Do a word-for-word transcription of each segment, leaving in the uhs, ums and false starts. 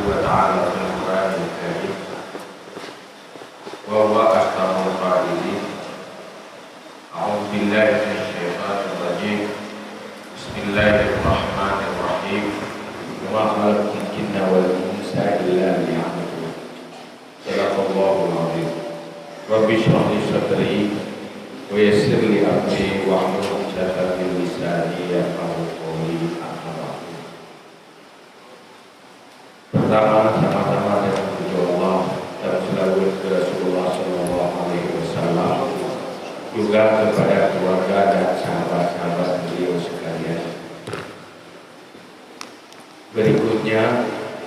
وتعالى في القرآن الكريم، وهو أحكم القائلين: أعوذ بالله من الشيطان الرجيم. بسم الله الرحمن الرحيم. وما خلقت الجن والإنس إلا ليعبدون. صدق الله العظيم. رب اشرح لي صدري ويسر لي أمري واحلل عقدة من لساني يفقهوا قولي. أما بعد. Pertama, sama-sama dengan puji Allah dan selawat ke Rasulullah sallallahu alaihi wasallam, juga kepada keluarga dan sahabat-sahabat beliau sekalian. Berikutnya,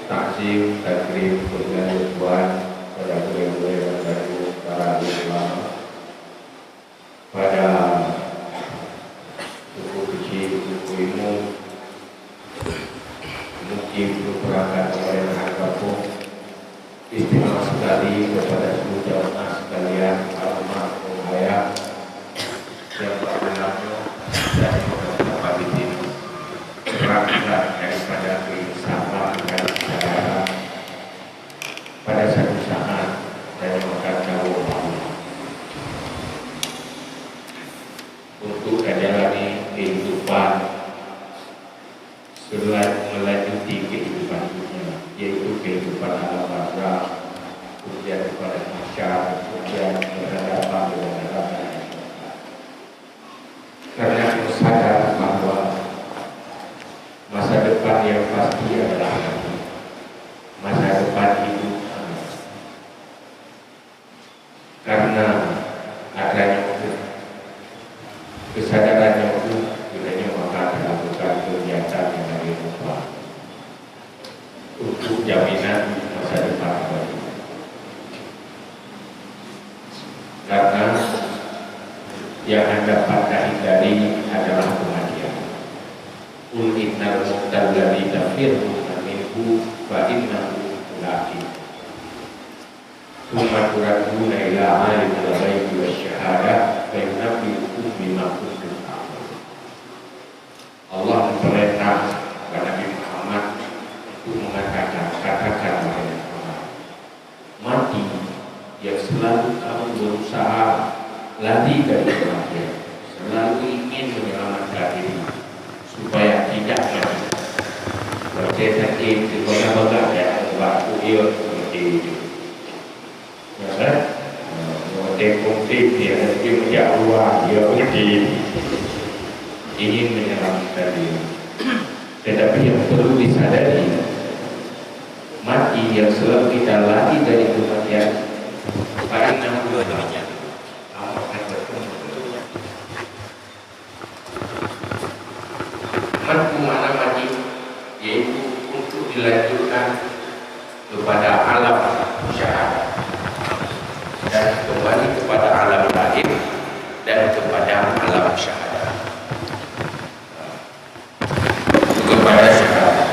takzim, takrim, kepada tuan, pada gurée-gurée dan guru, para ulama, pada Teungku Keuchik, Teungku Imum, mungkin perangkat pemerintahan kampung, istimewa sekali kepada seluruh jamaah sekalian, almarhum ayah, yang pada malam nyoe dan beberapa di sini, perangkat daripada keinsafan dan kesabaran pada satu saat dan akan jauh untuk menjalani kehidupan selain melanjuti kehidupan dunia, yaitu kehidupan alam barzakh, kemudian kepada mahsyar, kemudian berhadapan dengan Allah Taala. Karena kita sadar bahwa masa depan yang pasti adalah mati. Masa depan hidup adalah Karena adanya kesadaran nyoe, geutanyoe maka melakukan kegiatan nyang lagèe nyoe untuk jaminan masa depan pribadi. Karena yang hana dapat tahindari adalah kematian. Qul innal mautal ladzi tafirruna minhu fa innahu mulaqikum. Tsumma turadduna ila alimil ghaibi wasy syahadah, fa yunabbiukum bima kuntum ta'malun. Allah memerintah kepada Nabi Muhammad untuk mengatakan, katakan, wahai Muhammad, mati yang selalu kamu berusaha lari dari kematian, selalu ingin menyelamatkan diri supaya tidak mati. Watèe sakét, teupeugah-peugah, ya, ubat kuyup, seperti itu. Ya kan? Watèe konflik, ya, mungkin meujak ruang, ya, mungkin ingin menyelamatkan diri. Tetapi yang perlu disadari, mati yang selalu kita lari dari kematian, fa innahu mulaqikum. Man peue makna mati? Yaitu untuk dilanjutkan kepada alam syahadah dan kembali kepada alam gaib dan kepada alam syahadah. Kepada syahadah.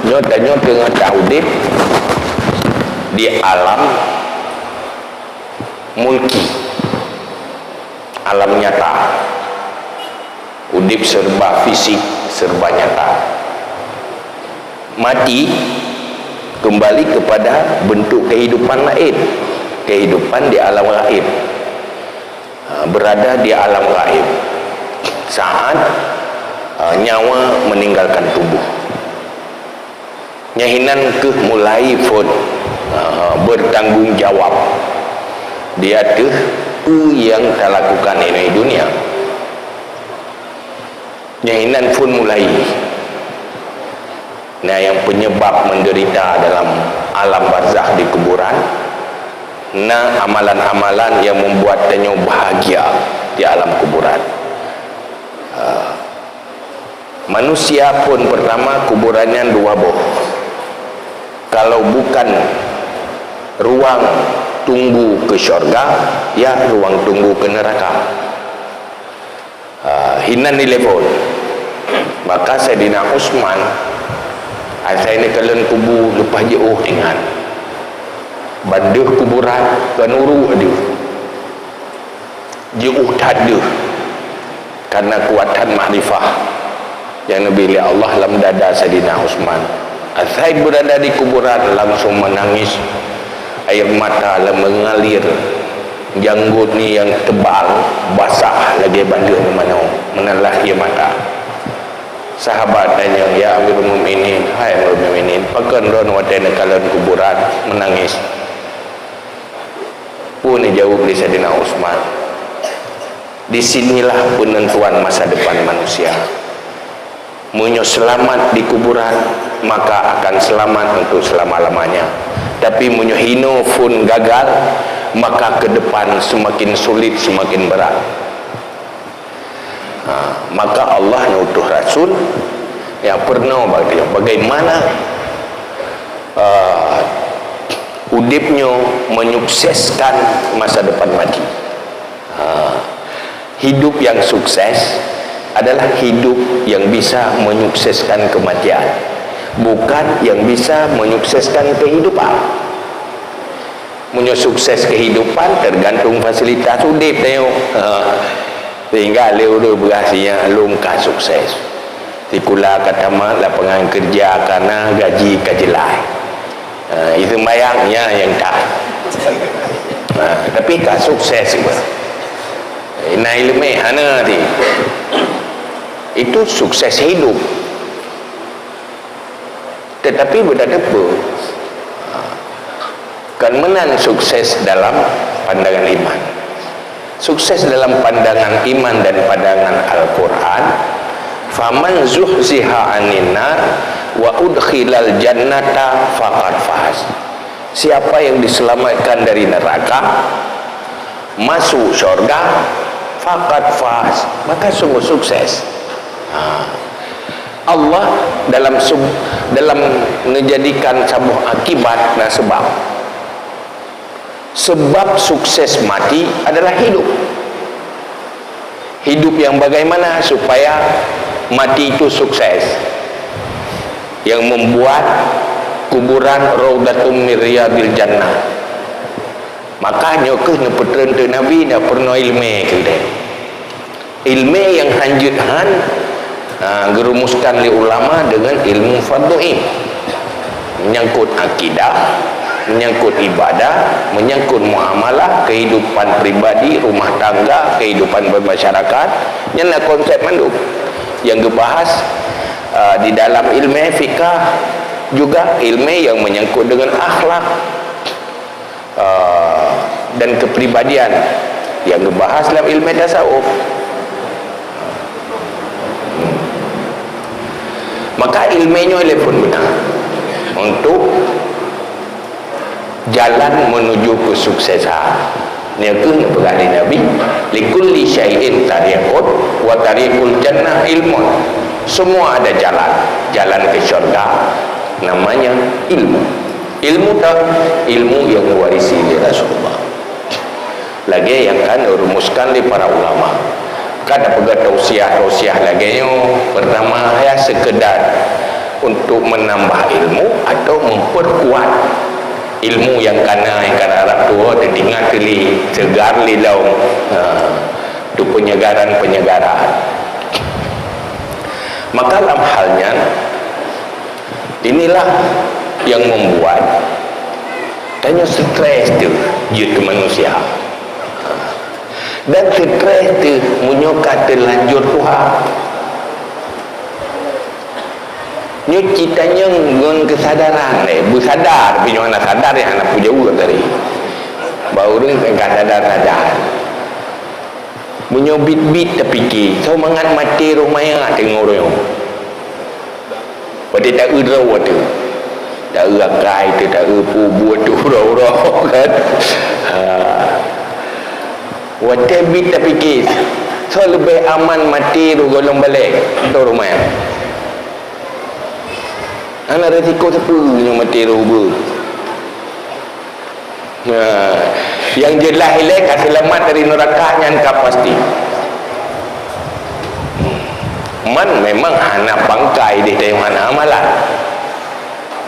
Nyoe tanyoe teungoh taudép di alam mulki, alam nyata. Udép serba fisik, serba nyata. Mati, kembali kepada bentuk kehidupan laén, kehidupan di alam gaib. Ha, berada di alam gaib saat, ha, nyawa meninggalkan tubuh. Nyan hinan keuh mulai phôn, ha, bertanggung jawab di ateueh peue nyang talakukan inong dunia. Nyan hinan phôn mulai. Nah, nyang penyebab menderita dalam alam barzakh di kuburan, na amalan-amalan nyang membuat tanyoe bahagia di alam kuburan. Ah, manusia phôn pertama kuburan nyan dua boh. Kalau bukan ruang tunggu ke syurga, ya ruang tunggu ke neraka. Ah, hinan ilée phôn. Maka Saidina Utsman, asai neukalon kubu leupah jiôh ingat. Ban deuh kuburan ka nuruk deuh. Jiôh that deuh. Karena kuatan makrifah. Nyang neubi lé Allah lam dada Saidina Utsman. Asai beurada di kuburan, langsong meunangis. Air mata lam meungalir. Janggot ni nyang tebal, basah lagèe bandeueng manoe, meunan lah ie mata. Sahabat tanyong, "Ya Amirul Mukminin, hai Amirul Mukminin, pakon droen watèe neukalon kuburan meunangis?" Peue neujaweueb lé Saidina Utsman, "Di sinilah peunentuan masa depan manusia. Meunyoe seulamat di kuburan, maka akan seulamat untuk selama-lamanya. Tapi meunyoe hinoe phon gagal, maka keu depan seumaken sulet, seumaken brat." Ha, maka Allah neuutus rasul nyang peurunoe bak geutanyoe bagaimana, eh, udeb nyoe menyukseskan masa depan maté. Ha, hidup yang sukses adalah hidup yang bisa menyukseskan kematian, bukan yang bisa menyukseskan kehidupan. Meunyoe sukses kehidupan, tergantung fasilitas udeb tanyoe. Ha. Sehingga lé ureueng peugah siat, "Lôn ka sukses. Sikula ka tamat, lapangan kerja ka na, gaji ka jeulaih." Ha, itu sembahyang, nyan nyang that. Ha, tapi ka sukses juga. Na ileumèe hana teuh. Itu sukses hidup. Tetapi beda teupeu. Kan meunan sukses dalam pandangan iman. Sukses dalam pandangan iman dan pandangan Al-Quran, "Faman zuhziha 'anin nar wa udkhilal jannata faqad faz." Siapa yang diselamatkan dari neraka, masuk syurga, faqad faz, maka sungguh sukses. Ha. Allah dalam sub-, dalam menjadikan saboh akibat dan sebab. Sebab sukses maté adalah hidup. Hidup yang bagaimana supaya maté itu sukses? Yang membuat kuburan raudhatum min riyadil jannah. Maka nyoe kheueh neupeutreun teuk Nabi, na peurunoe ileumèe keudeh. Ileumèe nyang hanjeuet han, ha, geurumuskan lé ulama deungon ilmu fardhu ain. Menyangkut akidah, menyangkut ibadah, menyangkut muamalah, kehidupan pribadi, rumah tangga, kehidupan bermasyarakat, nyan na konsep mandum. Nyang geubahas, ha, di dalam ileumèe fikah juga ileumèe nyang menyangkut deungon akhlak. Ah, dan kepribadian nyang geubahas lam ileumèe tasawuf. Maka ileumèe nyoe lé phon beuna untuk jalan menuju kesuksesan. Nyoe kheueh neupeugah lé Nabi, "Likulli syai'in tariqun wa tariqul jannah ilmun." Semua ada jalan. Jalan ke syurga namanya ilmu. Ilmu teuh, ilmu nyang geuwarisi lé Rasulullah. Lagèe nyang ka neurumuskan lé para ulama. Ka tapeugah tausiah-tausiah lagèe nyoe, pertama, ya, sekedar untuk menambah ilmu atau memperkuat ilmu nyang ka na, nyang ka na rab tuwoe, teuingat lé, seugar lé lom. Ha, tu penyegaran-penyegaran. Maka lam hal nyan, inilah yang membuat tanyoe stres teuh jeuet keu manusia. Dan stres teuh meunyoe ka teulanjur tuha. Nyoe cit tanyong ngon keusadaran, eh, beusadar, tapi nyoe hana sadar, ya hana peujaweueb tadi. Bak ureueng ka sadar-sadar. Meunyoe biet-biet tapike, soe mangat maté roh manyang teungoh uroe nyoe. Watèe taeu droe teuh. Taeu akai teuh, taeu peue buet teuh uroe-uroe kan. Ha. Watèe biet tapike, soe leubeh aman maté roh gohlom balek atau roh manyang? Hana resiko sapeue nyoe maté roh beuh. Nah, nyang jeulaih ilèe ka seulamat dari neuraka nyan ka pasti. Man memang hana pangkai deh tayong hana amalan.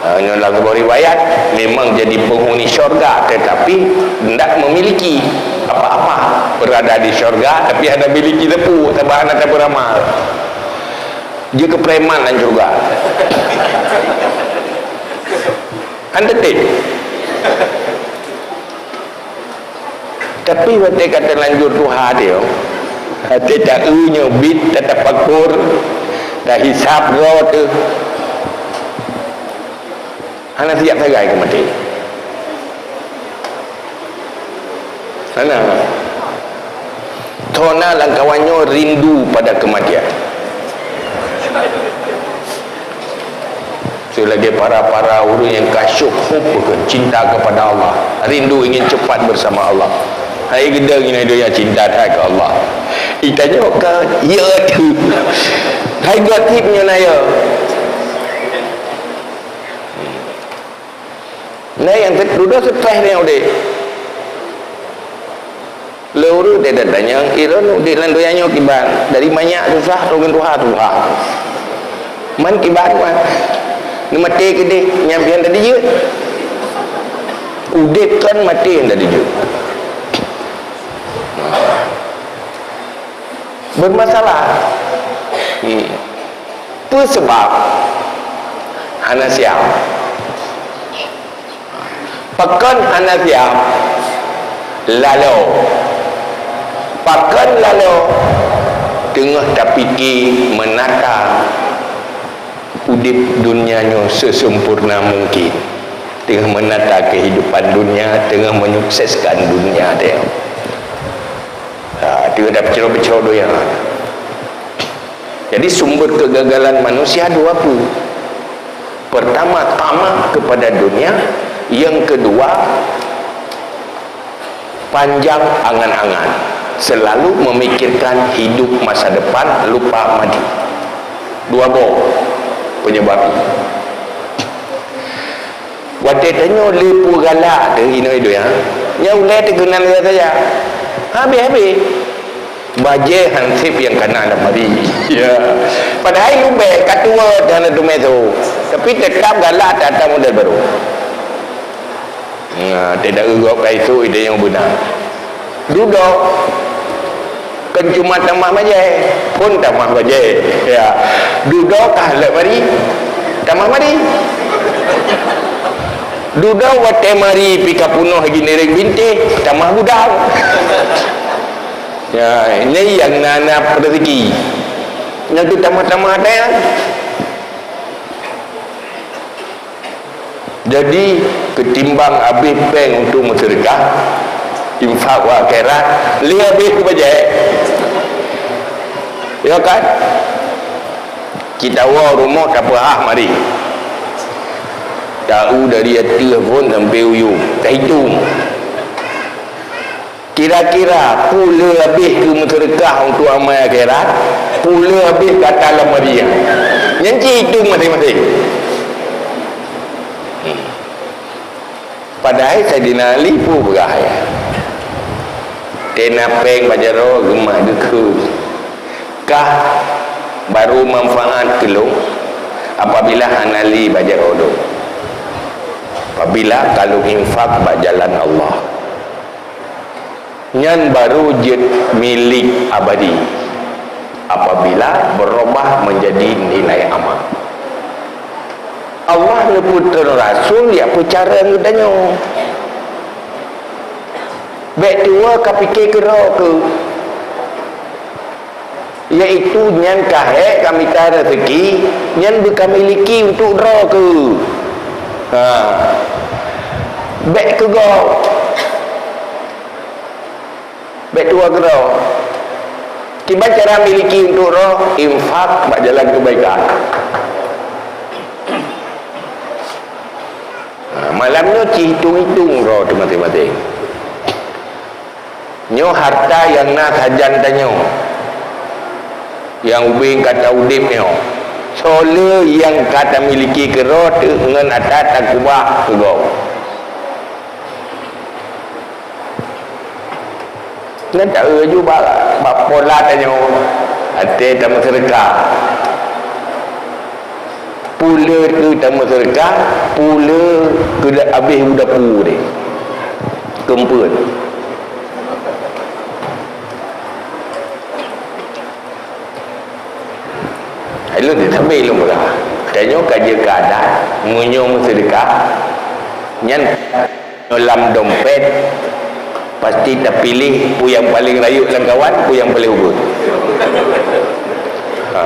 Ha, nyoe lam saboh riwayat, memang jadi penghuni syurga tetapi ndak memiliki apa-apa. Berada di syurga tapi hana miliki sapeue, sabab hana tabeuramal. Jeuet keu preman lam syeuruga. Hana teuntèe. Tapi watèe ka teulanjur tuha teuh, watèe ta-eu nyoe bit, tatapakur, tahisab droe teuh. Hana siap sagai keu maté. Hana. Toh na lam kawan nyoe rindu pada kematian. Seulagèe para-para ureueng nyang ka syok hub, cinta kepada Allah, rindu ingin cepat bersama Allah. Hai geudong nyoe donya cinta that keu Allah. Itanyoe ka, ya tu. Hai gob tiep nyoe na ya. Nah, nyang dudoe stres nyoe udép. Lé ureueng deh datanyong, "Droeneuh udép lam donya nyoe kiban? Dari manyak susah, troh ngon tuha susah. Man kiban, man? Neumaté keudeh nyang pian tadi jeuet?" Udép kon maté nyang tadi jeuet. Bermasalah. Hmm. Peue sabab hana siap? Pakon hana siap? Lalo. Pakon lalo? Teungoh tapike meunata udép donya nyoe sesempurna mungkin. Teungoh meunata kehidupan donya, teungoh menyukseskan donya teuh. Ha, teungoh tapeucrok-peucrok donya. Jadi, sumber kegagalan manusia dua peue. Pertama, tamak kepada dunia. Yang kedua, panjang angan-angan. Selalu memikirkan hidup masa depan, lupa mati. Dua boh penyebab nyoe. Watèe tanyoe lé peue galak teuh inoe donya, nyan ulèe teuh keunan saja. Habéh-habéh. Bajèe hansép nyang kana lam lamari. Ya. Padahai lubèe ka tuwoe dan hana teumé tho. Tapi teutap galak that-that model barô. Nah, tidak geugob ka isôk ide nyang beuna. Dudoe, kon cuma tamah bajèe, phôn tamah bajèe. Ya. Dudoe ka lheueh mari, tamah mari. Dudoe watèe mari pih ka peunoh geuneurek bintéh, tamah gudang. Ya, nyan nyang na-na rezeki. Nyan tu tamah-tamah ada. Jadi, ketimbang abéh péng untuk meuseudeukah, infak u akhirat, lé abéh keu bajèe. Ya kan? Cit tawoe rumoh tapeuhah mari. Ta-u dari ateueh phôn sampai u yuem, taitong. Kira-kira peue lé abéh keu meuseudeukah untuk amai akhirat, peue lé abéh gata lam lamari nyan. Nyan cit itong maséng-maséng. Hmm. Padahai Saidina Ali peue peugah, ya? Tena péng bak jaroe geumah geukheun. Kah barô manfaat keu lôn apabila hana lé bak jaroe lôn. Apabila ka lôn infak bak jalan Allah. Nyan barô jeuet milék abadi apabila berubah menjadi nilai amal. Allah neupeutrön rasul jak peucara geutanyoe. Bèk tuwoe ka pike keudroe keuh. Yaitu nyan ka hék ka mita rezeki, nyan beukamiliki untuk droe keuh. Ha. Bèk keu gob. Bèk tuwoe keudroe. Kiban cara miliki untuk droe, infak bak jalan keubaikan. Ha, malam nyoe ci itong-itong droe teuh maséng-maséng. Nyoe harta nyang na sajan tanyoe, nyang ubeng ka taudeb nyoe. Soe le nyang ka tamiliki keudroe teuh ngon atra takeubah keu gob. Nyan taeu laju bak, bak pola tanyoe, até tameuseudeukah. Peue le keu tameuseudeukah, peue le keu abéh u dapu deh. Keumpeuet. Lalu tetapi lôn peugah, tanyoe ka jeuet keu adat, meunyoe meuseudeukah, nyan lam dompet, pasti tapiléh peue nyang paleng rayeuk lam kawan, peue nyang paleng ubit. Ha.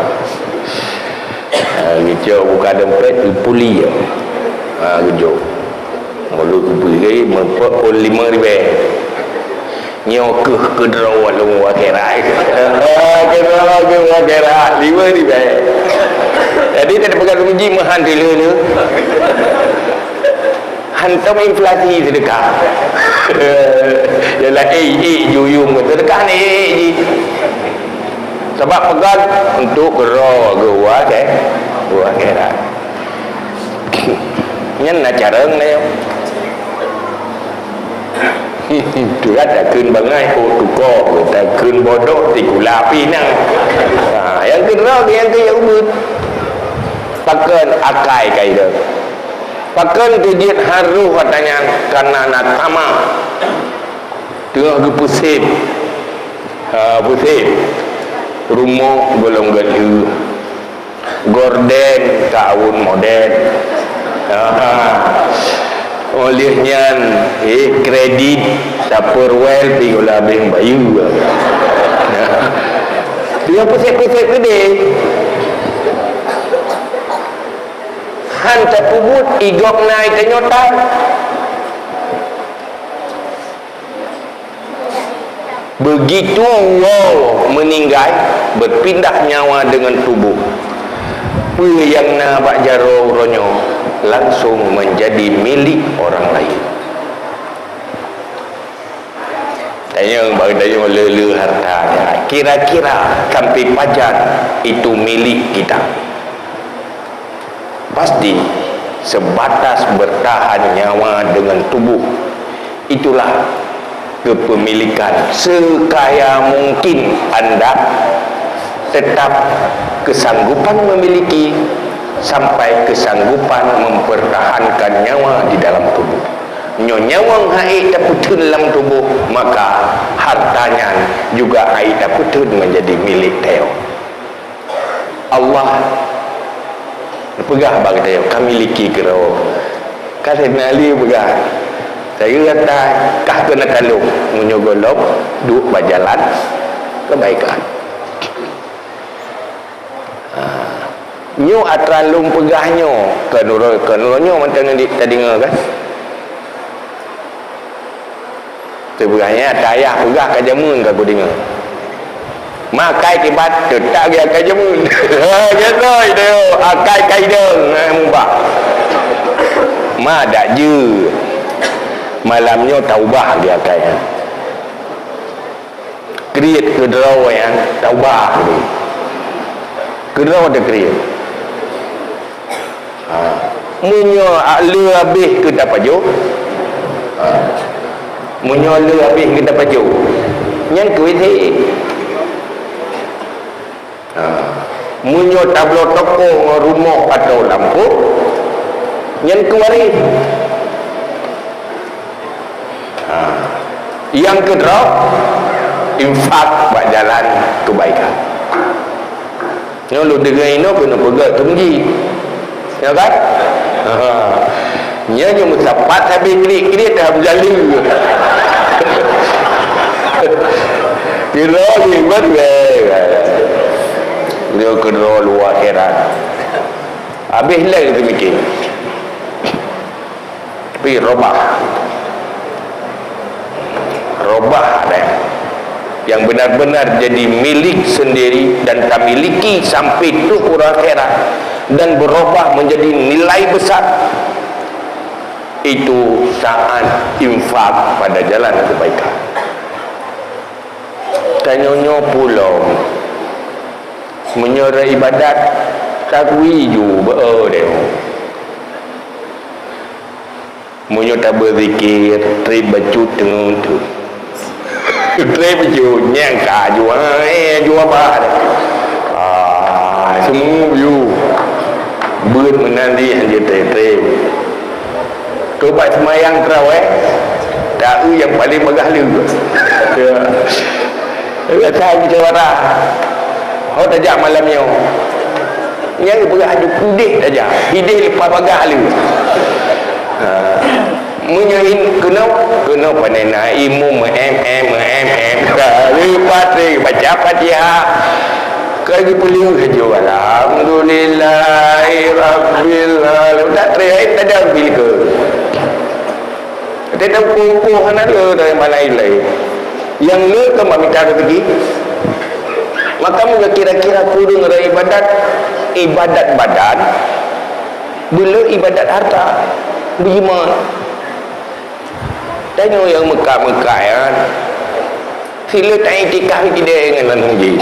Ha, geucok buka dompet, geupuli. Ha, geujok. Mulut geupuli, meupok pun lima ribèe. Nyoe keuh keudroe lôn u akhirat. Keudroe lôn u akhirat, lima ribèe. Jadi, tak peugah lôn ji meuhan dileu-leu. Hantom inflasi seudeukah. Yalah, eh, eh, juyung seudeukah ni, eh, eh, ji. Sabab peugah untuk keudroe geuh u akhé-, u akhirat. Nyan na carông na nyoe. Tuhan takheun bangai ôk tukoe, takheun bodoh tikula pih na. Ha, nyang keudroe nyang keu ubit. Pakon akai ka idong. Pakon keu jeuet harôh ata nyan kana na tama. Teungoh geupeuséb. Ha, peuséb. Rumoh gohlom geuh. Gorden ka awon moden. Aha. Óh lheueh nyan, eh, kredit, Tupperware, pih gohlom habéh bayeue. Dia peuséb-peuséb keudéh. Han tapeubuet, i gob na i tanyoe tan. Begitu woe meuninggai, beupindah nyawa deungon tuboh. Peue nyang na bak jaroe uroe nyoe langsong meunjadi milék orang laén. Tanyong bak geutanyoe le-le harta nyan, kira-kira sampai pajan itu milék kita? Pasti sebatas bertahan nyawa dengan tubuh. Itulah kepemilikan sekaya mungkin anda tetap kesanggupan memiliki sampai kesanggupan mempertahankan nyawa di dalam tubuh. Nyoe nyawöng hana tapeutheun lam tuboh, maka harta nyan juga hana tapeutheun menjadi milék teuh. Allah peugah bak geutanyoe, "Ka miliki keudroe." Ka Saidina Ali peugah, "Saya kata kah keuneuk kalon, meunyoe gohlom duek bak jalan kebaikan." Ha. Nyoe atra lôn peugah nyoe, keunoe, keunoe nyoe mantong di, tadeungoe kan? Teupeugah nyan, ata ayah peugah ka jameun ka kudeungoe. Ma akai kiban, teutap geuh akai jameun. Ha, gitu, itu. Akai ka idong, eh, mubah. Ma dak jeuet. Malam nyoe taubah geuh akai nyan. Kriet keudroe nyan taubah deh. Keudroe teuh kriet. Ha. Meunyoe le habéh keu tapajoh, ha. Meunyoe le habéh keu tapajoh, nyan keu W C. Ha. Meunyoe tabloe toko ngon rumoh atau lampôh, nyan keu waréh. Ha. Nyang keudroe, infak bak jalan keubaikan. Nyoe lôn deungoe inoe keuneuk peugah teunggi. Ya kan? Ha. Nyan nyang meusapat sabe klik-klik dah beujali. Kira ribet weh. Nyoe keudroe luwa akhirat. Habéh lé teumikir. Tapi robah. Robah deh. Yang benar-benar jadi milik sendiri dan tamiliki sampai trok uroe akhirat dan berubah menjadi nilai besar. Itu saat infak pada jalan kebaikan. Tanyoe nyoe pulo. Meunyoe ibadat, takui ju beu deh. Meunyoe tabeuzikir, trép bacut teungeut tu. Trép bacut, nyang ka jua, eh, jua bah. Ah, semu yu. Beut meunan di hanjeuet trép-trép. Keubat seumayang teurawéh, taeu nyang paleng bagah lé. Ya. Biasa musyawarah. Ho tajak malam nyoe. Nyan geupeugah aju udeh saja. Ideh leupah bagah lé. Ha. Meunyoe in-, keunoe, keunoe pane na ilmu meu-em-em, meu-em-em. Leupah tré baca Fatihah. Ka geupeuleueh aju, "Alhamdulillahirabbil alamin." Tak tré ayat tadang bil ke. Teutab kumpul hana le dari mana ilai. Yang le ke mamita rezeki. Maka meuga kira-kira kureueng rai ibadat, ibadat badan, beu le ibadat harta, beujimat. Tanyoe nyang meuka-meuka nyan, si le taiktikaf kidée ngon lam masjid.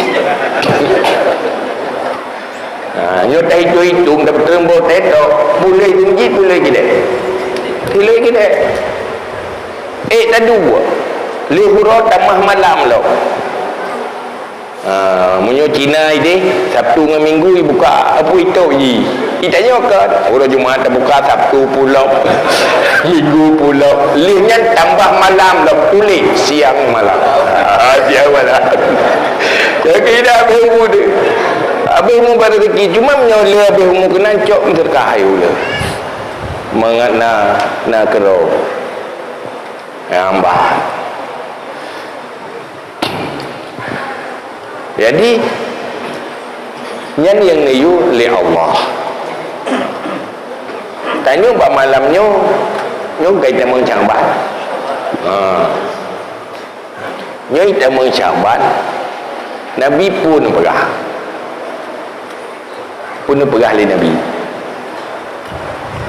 Ha, nyoe tahitung-hitung, tapeuteurimong teto, puléh masjid, puléh kidée. Si le kidée. Eh, tadu, lheuh uroe tamah malam lom. Ha, meunyoe Cina ideh, Sabtu ngon Minggu ibuka, apui tok ji. Itanyoe kan, uroe Jumat tabuka, Sabtu pulom, Minggu pulom. Lheuh nyan tambah malam dah tuléh siang malam. Ha, siang malam. Jadi dah abéh umu deh. Abéh umu baru rezeki. Cuma meunyoe le abéh umu keunan cok meuseudeukah ayue le. Mangat na, na keudroe. Nyang bah. Jadi, nyan nyang neuyue lé Allah. Tanyoe bak malam nyoe, nyoe ka itamong Syakban. Ha. Nyoe itamong Syakban, Nabi peue neupeugah. Peue neupeugah lé Nabi.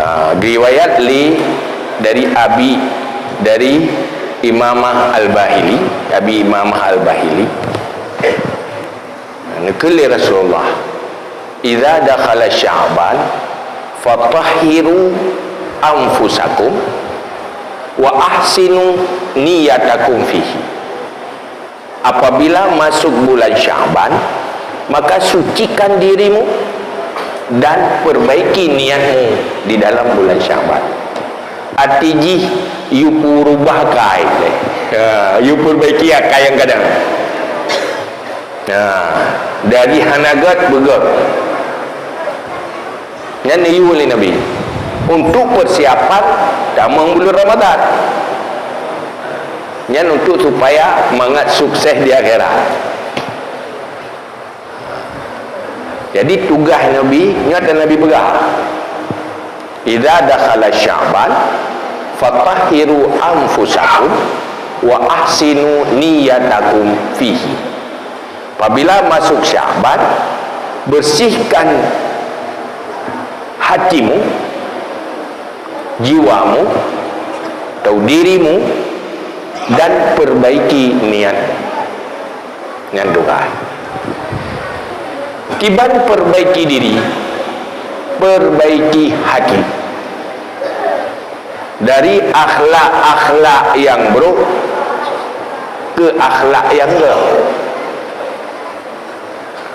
Ha, riwayat lé dari Abi, dari Imamah Al-Bahili, Abi Imamah Al-Bahili. Neukheun lé Rasulullah, "Idza dakhala Sya'ban, fatahhiru anfusakum wa ahsinu niyatakum fihi." Apabila masuk bulan Sya'ban, maka sucikan dirimu dan perbaiki niatmu di dalam bulan Sya'ban. Arti jih, yue peurubah akai. Ya, yue perbaiki akai nyang gadang. Ya, dari hana gét beugét. Nyan neuyue lé Nabi untuk persiapan tamong bulan Ramadan. Nyan untuk supaya mangat sukses di akhirat. Jadi tugaih Nabi, ingat Nabi peugah, "Idza dakhala Sya'ban, fatahhiru anfusakum wa ahsinu niyatakum fihi." Apabila masuk Sya'ban, bersihkan hatimu, jiwamu, atau dirimu, dan perbaiki niat. Nyan tugaih. Kiban perbaiki diri, perbaiki hati. Dari akhlak-akhlak nyang brok ke akhlak nyang gét.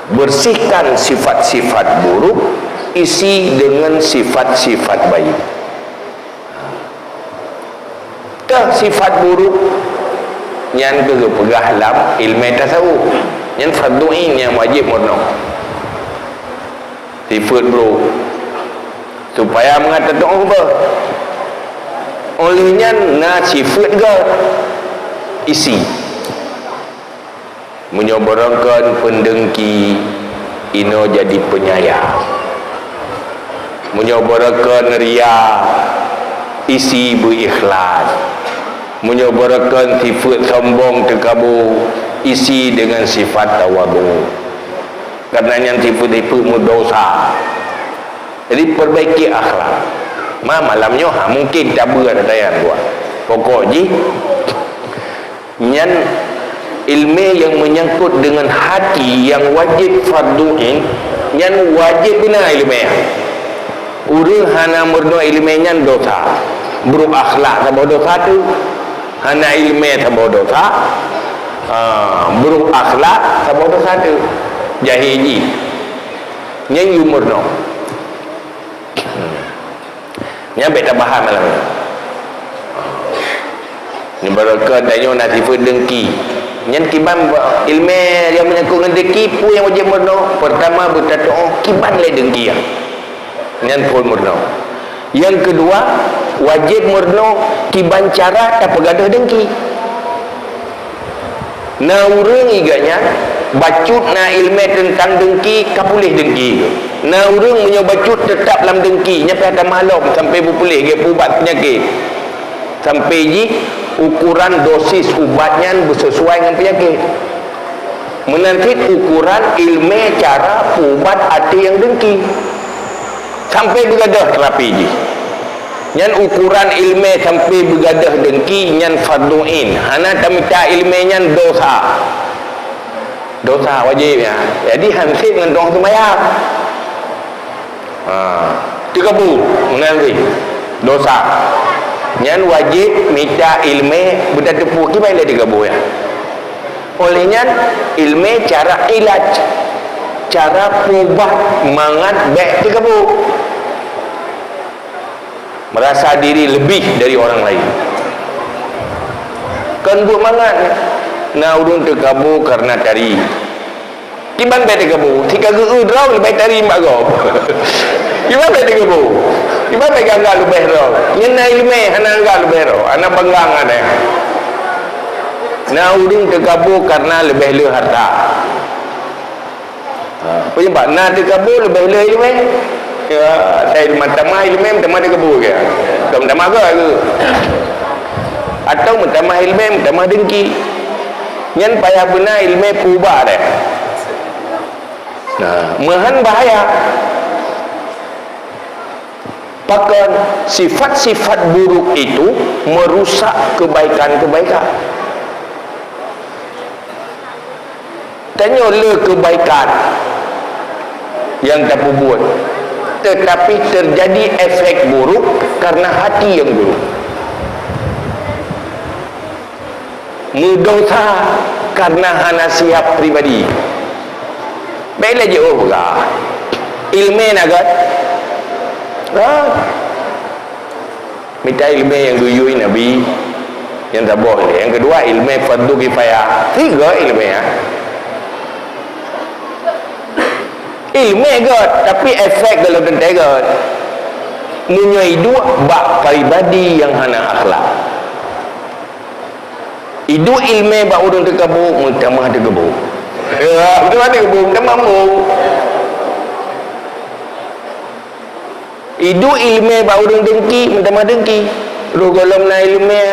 Bersihkan sifat-sifat buruk, isi dengan sifat-sifat baik. Teuh sifat buruk nyan geupeugah lam ilmu tasawuf. Nyan fardhu ain nyang wajéb meurunoe. Sifat buruk. Supaya mangat teutu'oh beuh. Óh lheueh nyan na sifat gét, isi. Meunyoe beurangkan peundengki, inoe jadi peunyayang. Meunyoe beurangkan ria, isi beu ikhlas. Meunyoe beurangkan sifat sombong teukabu, isi dengan sifat tawadhu. Karena nyan sifat-sifat meudosa. Jadi, perbaiki akhlak. Ma malam nyoe, ha, mungkin tabeue ata nyan buat. Pokok jih, nyan ilmu nyang menyangkut dengan hati nyang wajéb fardhu ain, nyan wajéb beuna ilmu nyan. Ureuëng hana meurunoe ilmu nyan dosa. Brok akhlak saboh dosa tu. Hana ilmu saboh dosa. Ha, brok akhlak saboh dosa tu. Jahé jih. Nyan yue meurunoe. Hmm. Nyan bék tabahas malam nyoe. Nibak rukon tanyoe na sifeuet dengki. Nyan kiban ba-, ileumèe nyang meunyangkot ngon dengki, peue nyang wajéb meurunoe? Peurtama, beutatu'oh kiban lé dengki nyan. Nyan phôn meurunoe. Nyang keudua, wajéb meurunoe kiban cara tapeugadôh dengki. Na ureuëng iga nyan bacut na ileumèe teuntang dengki, ka puléh dengki. Na ureuëng meunyoe bacut teutab lam dengki, nyan payah tamah lom sampai beupuléh, geupeuubat peunyakét. Sampai jih ukoran dosis ubat nyan beuseusuai ngon peunyakét. Meunan cit ukoran ileumèe cara peuubat até nyang dengki. Sampai beugadôh terapi jih. Nyan ukoran ileumèe sampai beugadôh dengki nyan fardhu ain. Hana tamita ileumèe nyan dosa. Dosa wajéb nyan. Jadi hansét ngon dong seumayang. Ha, teukabô, meunan lé dosa. Nyan wajéb mita ileumèe beutateupeue kiban lé teukabô nyan. Oleh nyan, ileumèe cara ilaj, cara peubat mangat bèk teukabô. Merasa diri lebih dari orang lain. Kon buet mangat, na ureuëng teukabô kareuna tari. Kiban bèk teukabô, si ka geu-eu droe leubeh tari bak gob. Kiban bèk teukabô, kiban bèk geuanggap leubeh droe. Nyan na ileumèe hana anggap leubeh droe, hana bangga ngon nyan. Na ureuëng teukabô kareuna leubeh le hareuta. Ha, peue nyang bak na teukabô leubeh le ileumèe. Ya, sai meutamah ileumèe, meutamah teukabô ke? Kon meutamah göt ke? Atawa meutamah ileumèe, meutamah dengki. Nyan payah beuna ileumèe peuubat deh. Nah, meuhan bahaya. Pakon sifat-sifat buruk itu merusak kebaikan-kebaikan. Tanyoe le kebaikan nyang tapeubuet, tetapi terjadi efek buruk karena hati yang buruk. Meudosa karena hana siap pribadi. Bèk lé jiôh peugah. Ileumèe na göt? Ha? Mita ileumèe nyang geuyue Nabi, nyang saboh lé. Nyang keudua, ileumèe fardhu kifayah. Tiga ileumèe, ha? Ileumèe göt, tapi efek gohlom teuntèe göt. Meunyoe iduek bak pribadi nyang hana akhlak. Iduek ileumèe bak ureuëng teukabô, meutamah teukabô. Ya, meutamah teukabô, meutamah mu. Iduek ileumèe bak ureuëng dengki, meutamah dengki. Roh gohlom na ileumèe,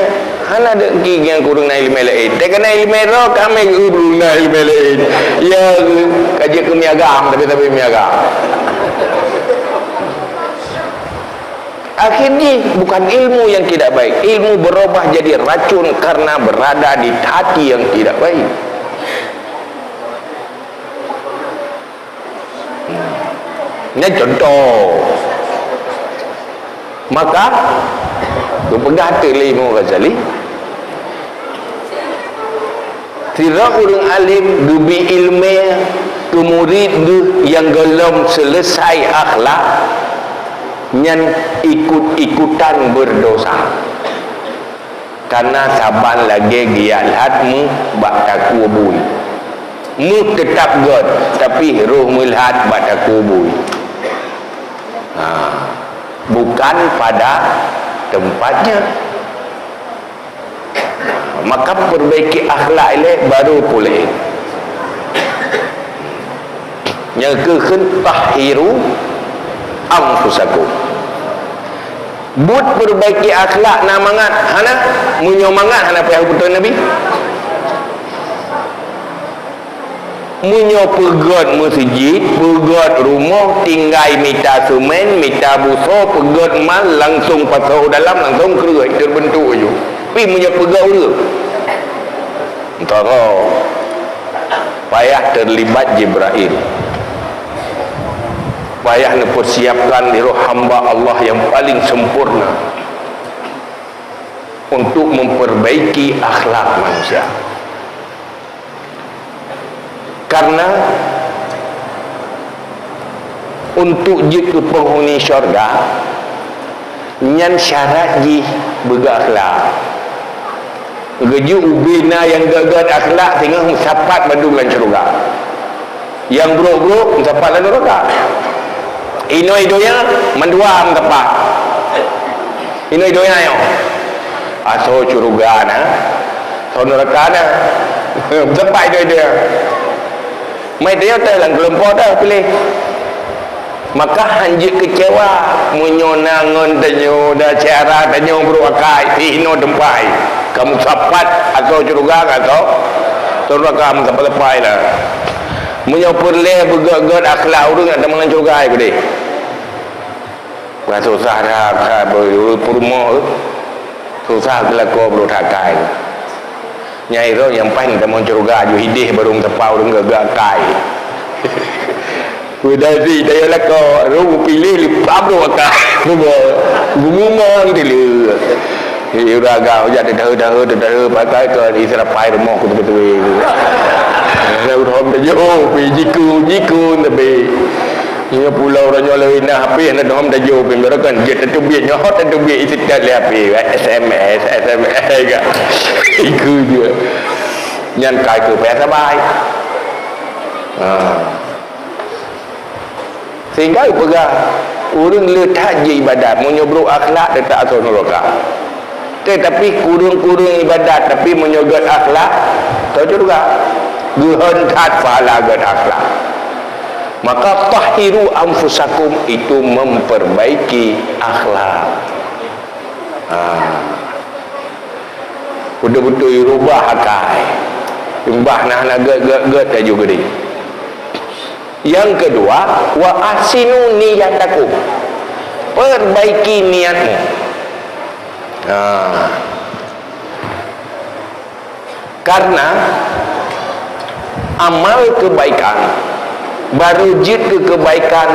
hana dengki ngon ureuëng na ileumèe laén. Teuka na ileumèe droe, ka mé geu-eu ureuëng na ileumèe laén. Ya, ka jeuet keu miagam, tapi-tapi miagam. Akhirnya, bukan ilmu yang tidak baik. Ilmu berubah jadi racun karena berada di hati yang tidak baik. Nyan contoh. Maka, geupeugah teuk lé Imam Ghazali, sidroe ureuëng alim geubri ileumèe keu murit geuh nyang gohlom seuleusai akhlak, nyan ikut-ikutan beureudosa. Kana saban lagèe geujak lheueh meuh bak takue bui. Meuh teutab göt, tapi roh meulheueh bak takue bui. Ha, bukan pada tempatnya. Maka perbaiki akhlak ilèe baru puléh. Nyang keu kheun, "Tahhiru anfusakum." Buet perbaiki akhlak na mangat? Hana. Meunyoe mangat, hana payah geupeutron Nabi. Meunyoe peugöt meuseujid, peugöt rumoh, tinggai mita seumén, mita busoe, peugöt mal, langsong pasoe dalam, langsong kreueh, terbentuk aju. Tapi meunyoe peugöt ureueng, entara payah terlibat Jibrail. Payah neupersiapkan di roh hamba Allah yang paling sempurna untuk memperbaiki akhlak manusia. Karena untuk jeuet keu penghuni syurga, nyan syarat jih beugöt akhlak. Geuju ubé na nyang gét-gét akhlak singoh meusapat bandum lam syeuruga. Nyang brok-brok meusapat lam neuraka. Inoe donya mandua meusapat. Inoe donya nyoe. Asoe syeuruga na, asoe neuraka na. Meusapat inoe donya. Mai teuh lam kelompok dah piléh. Maka hanjeuet keucewa meunyoe na ngon tanyoe, na syedara tanyoe brok akai, sinoe teumpat. Kamu sapat asoe syeuruga ka asoe neuraka, meusapat-sapat lah. Meunyoe peureulée beugét-gét akhlak ureuëng nyang tamong lam syeuruga ai keudeh. Bah susah that, that peurumoh. Susah geulakoe brok that akai. Nyai roh nyang paih tamong syeuruga ju hideh barô meusapat ureuëng gét-gét akai. Udah si daya lakoe, roh piléh leupah brok akai. Gumumang dulu. Hei, ureuëng agam, jak teudahe-dahe, teudahe, pakai ke Israel pai rumoh ku tepi-tepi. Ada ureuëng tajok, pi jiku, jiku, tapi. Nyoe pulo uroe nyoe lewat na, habéh na dom tajok pih, meurakan jeuet tateubiet, nyoe hot tateubiet isi tet lé habéh, S M S, S M S ka. Iku jeuet. Nyan kai keu payah sabai. Ha. Sehingga geupeugah, ureuëng le that jih ibadat, meunyoe brok akhlak, teutap asoe neuraka. Teutapi kureueng-kureueng ibadat, tapi meunyoe gét akhlak, teuh syeuruga. Geuhon that pahala gét akhlak. Maka, "Tahhiru anfusakum" itu memperbaiki akhlak. Ha. Beutôi-beutôi rubah akai. Imbah na hana gét, gét, gét laju geude. Yang kedua, "Wa ahsinu niyatakum." Perbaiki niatmu. Ha. Karena amal kebaikan, baru jeuet keu kebaikan,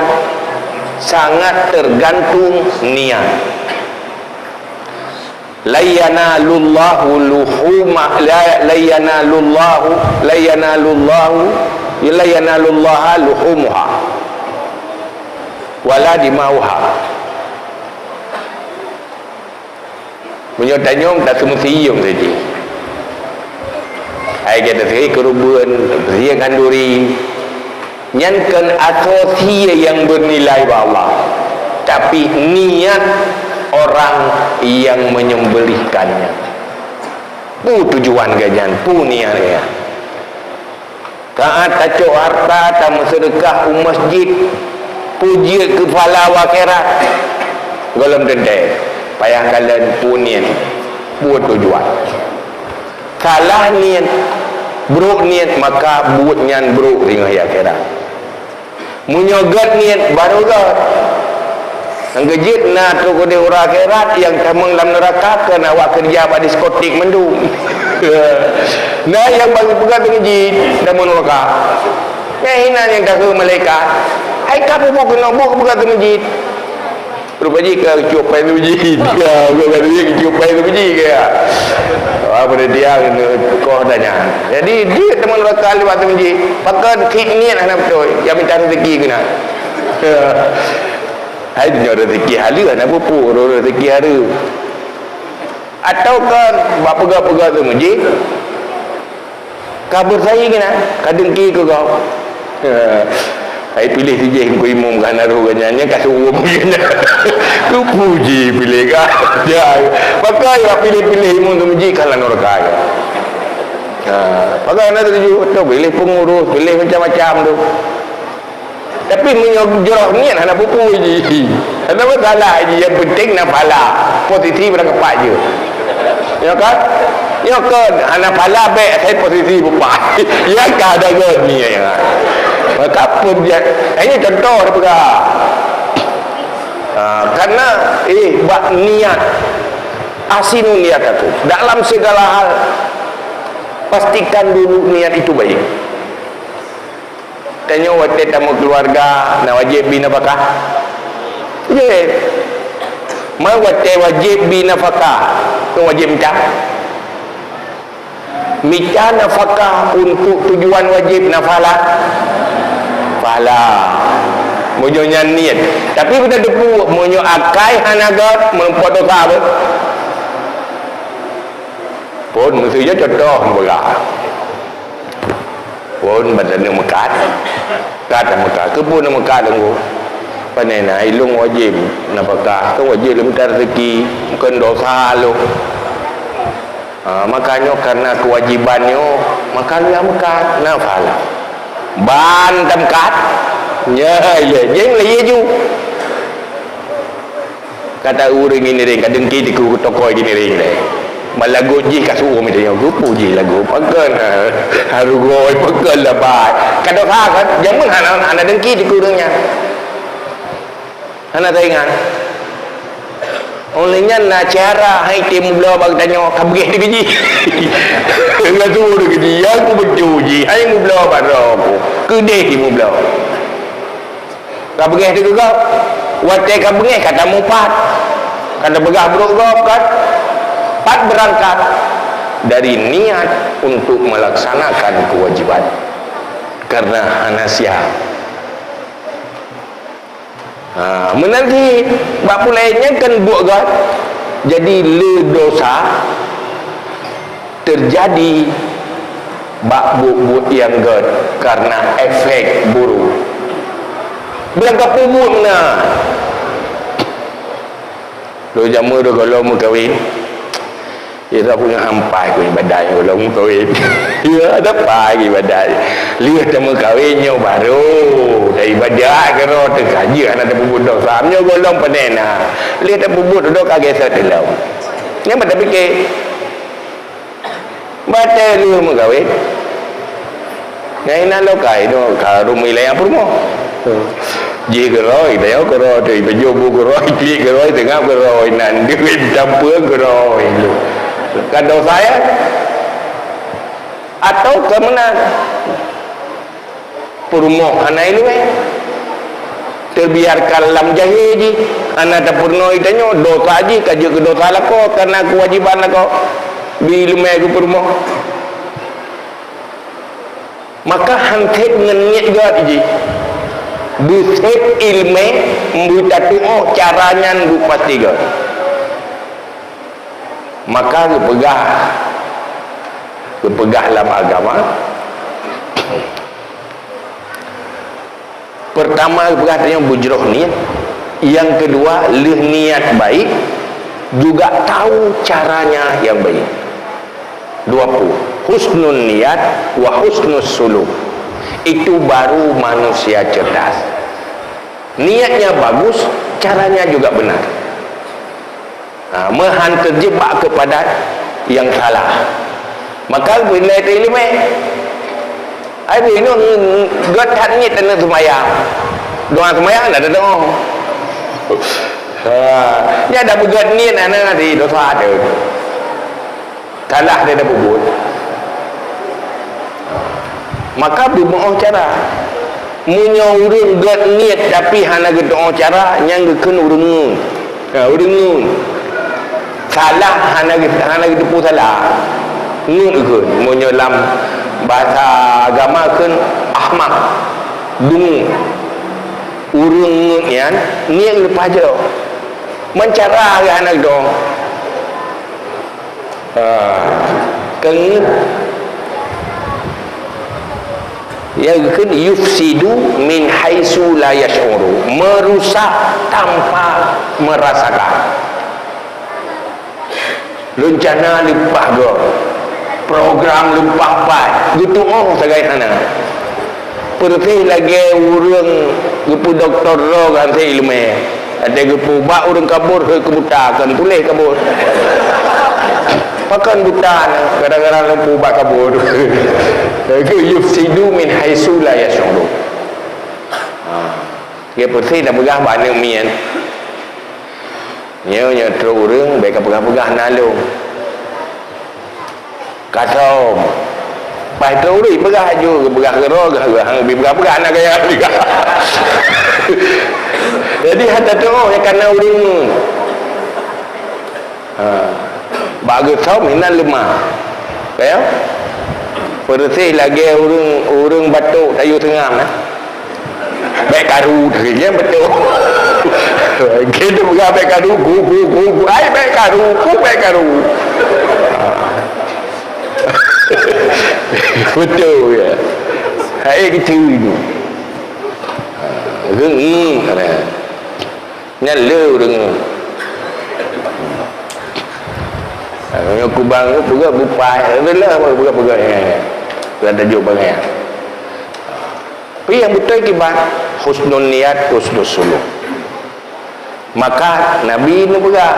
sangat tergantung niat. "La yanalullahu luhuma-, la, la yanalullahu, la yanalullahu, la yanalullaha luhumuha, wala dima'uha." Meunyoe tanyong, taseumeusiyeum saja. Hai gata seuhi keureubeuen, seuhi khanduri. Nyan kon asoe sie nyang beunilai bak Allah, tapi niat orang yang menyembelihkannya. Peue tujuan geuh nyan? Peue niat geuh nyan? Saat tacok harta, tameuseudeukah u masjid, peue jeuet keu pahala u akhirat? Gohlom teuntée, payah kalon peue niet, peue tujuan. Salah niet, brok niet, maka buet nyan brok singoh di akhirat. Meunyoe gét niet, barô gét. Nyang keujeuet na trok keudeh uroe akhirat, nyang tamong lam neuraka kon awak keureuja bak diskotik mandum. Na nyang bagi peugah teumeuji lam neuraka. Nyan hina nyang takheun malaikat. Hai ka peubuet keunoe buet peugah teumeuji. Rupa jih ka cupai teumeuji. Ya, bukan kata dia cupai teumeuji ke ya. Apa dia dia kena koh tanya. Jadi dia teman neuraka lewat teumeuji. Pakon klik niet hana beutôi. Yang minta rezeki kena. Hai nyoe rezeki halus hana pupuk, rezeki hareuem. Ataukah bak peugah-peugah teumeuji? Ka beusaing keunan, ka dengki keu gob. Hai piléh sijih keu imum ka na roh geuh nyan, nyan ka seuuem geuh nyan. Keupuji piléh ka. Ya. Maka ya piléh-piléh imum teumeuji ka lam neuraka ya. Ha, maka na tuju tu piléh pengurus, piléh macam-macam tu. Tapi meunyoe jroh niet hana peue-peue jih. Hana masalah jih, yang penting na pahala. Posisi beurangkapat je. Ya kan? Ya kan? Hana pahala bèk asai posisi beupat. Ya kan ada goni ya. Maka pun dia, ini contoh dia peugah. Ha, karena eh bak niat, ahsinu niyatakum. Dalam segala hal pastikan dulu niat itu baik. Tanyoe watèe tameukeuluwarga na wajéb bi nafakah? Jih. Man watèe wajéb bi nafakah, nyoe wajéb mita. Mita nafakah untuk tujuan wajéb na pahala. Pahala. Meunyoe nyan niet. Tapi beuna teupeu, meunyoe akai hana gét, meureumpok dosa beuh. Phôn, meuseu jih contoh meukat. Phôn bak taneuk meukat. Kat meukat. Keupeue neuk meukat, Teungku? Pane na, ilôn wajéb nafakah, kan wajéb lôn mita raseuki, bukon dosa lôn. Ha, maka nyoe karena keuwajiban nyoe, maka lôn meukat. Na pahala. Ban tameukat. Nyan, ya, jeuet lé ju. Kata ureuëng Giniring, ka dengki tiku tokoi Giniring lé. Malagot jih ka su'um tanyoe, geupeu jih lagot. Pakon, ha, hareuga, pakon labai. Ka dosa kan? Jameun hana, hana dengki tiku ureuëng nyan. Hana taingat. Oleh nyan na cara hai tém meubloe bak tanyoe, ka beugéh teukeujih. Ka su'um teukeujih, ya ku beutôi jih, hai meubloe bak droe ku. Keudeh tém meubloe. Ka beungéh teuh keu gob. Watée ka beungéh ka tamupat. Ka tapeugah brok gob kan. Pat beurangkat dari niat untuk melaksanakan kewajiban. Karena hana siap. Ha, meunan cit bak peue laén nyan kan buet gét. Jadi le dosa teujadi bak buet-buet nyang gét kareuna efek buruk. Beurangkat peubuet meunan. Lôn jameun dua gohlom meukawen. Isa punya ampai ku ibadat gohlom meukawen. Ya, ada pai ibadat. Lheueh tameukawen nyoe baru dah ibadat keudroe teuka jeuet hana tapeubuet dosa. Nyoe gohlom pane na. Lheueh tapeubuet dosa ka geusot lom. Nyan mata pike. Batée lheueh meukawen. Nyan inan lokai tu ka rumoh ilée peurumoh. Jih keudroe, tanyoe keudroe tu, ipajoh bu keudroe, iklik keudroe, teungab keudroe, inan duit tampeue keudroe. Ka dosa ya? Atau ka meunan? Peurumoh hana ileumé. Teubiarkan lam jahé jih, hana tapeurunoe tanyoe, dosa jih ka jeuet keu dosa lakoe, kareuna keuwajiban lakoe. Bi ileumé keu peurumoh. Maka han sép ngon niet gét jih. Beusép ileumé, beutatuoh cara nyan beupasti gét. Maka geupeugah, geupeugah lam agama, pertama geupeugah tanyoe beujroh niet, nyang keudua lheueh niat baik, juga tahu caranya yang baik. Dua peue, husnun niat wa husnus suluk. Itu baru manusia cerdas. Niatnya bagus, caranya juga benar. Ha, meuhan terjebak kepada yang salah. Maka bila itu ileumé, ai binoe gét that niet tanyoe seumayang. Doa seumayang dah datang. Ha, nyan dah beugét niet aneuk di dosa tu. Salah dia dah peubuet. Maka beumeu'oh cara. Meunyoe ureuëng gét niet tapi hana geutu'oh cara, nyan geukheun ureuëng ngeut. Ha, ureuëng ngeut. Salah hana geu-, hana geuteupeue salah. Ngeut geukheun. Meunyoe lam bahasa agama kheun ahmak. Dungu. Ureuëng ngeut nyan niet leupah jroh. Meucara geuh hana geutu'oh. Ha, keu nyang kheun yufsidu min haitsu la yash'uru, merusak tanpa merasakan. Rencana leupah gob, program leupah pat, geutu'oh sagai hana. Peureuseh lagée ureuëng geupeudoktor droe geuhanse iéleumé. Watée geupeuubat ureuëng kabur, heuet keu buta, kon puléh kabur. Pakon buta na, gara-gara geupeuubat kabur. Yufsidu min haitsu la yash'urun. Ha. Geupeuseh tapeugah bak aneuëk miet. Nyoe, nyoe trok ureuëng, bék kapeugah-peugah na lôn. Ka som. Paih trok ureuëng peugah aju, geupeugah keudroe, geupeugah-peugah na gaya juga. Jadi hana trok, ya kana ureuëng. Ha. Bak geusom inan leumah. Ya? Peureuseh lagée ureuëng, ureuëng batuk tayue seungab, eh. Bék karu, dia betul. Kita peugah bék karu, gu, gu, gu, gu. Ai, bék karu, gu, bék karu. Ha. Betul ya. Hai kecil itu. Ha, rengi, nah. Nyan le ureueng. Ha, nyoe kubang peugah bupai, adalah peugah-peugah, eh. Bukan tajuk bangai. Tapi yang betul kiban husnul niat, husnul suluk. Maka Nabi neupeugah,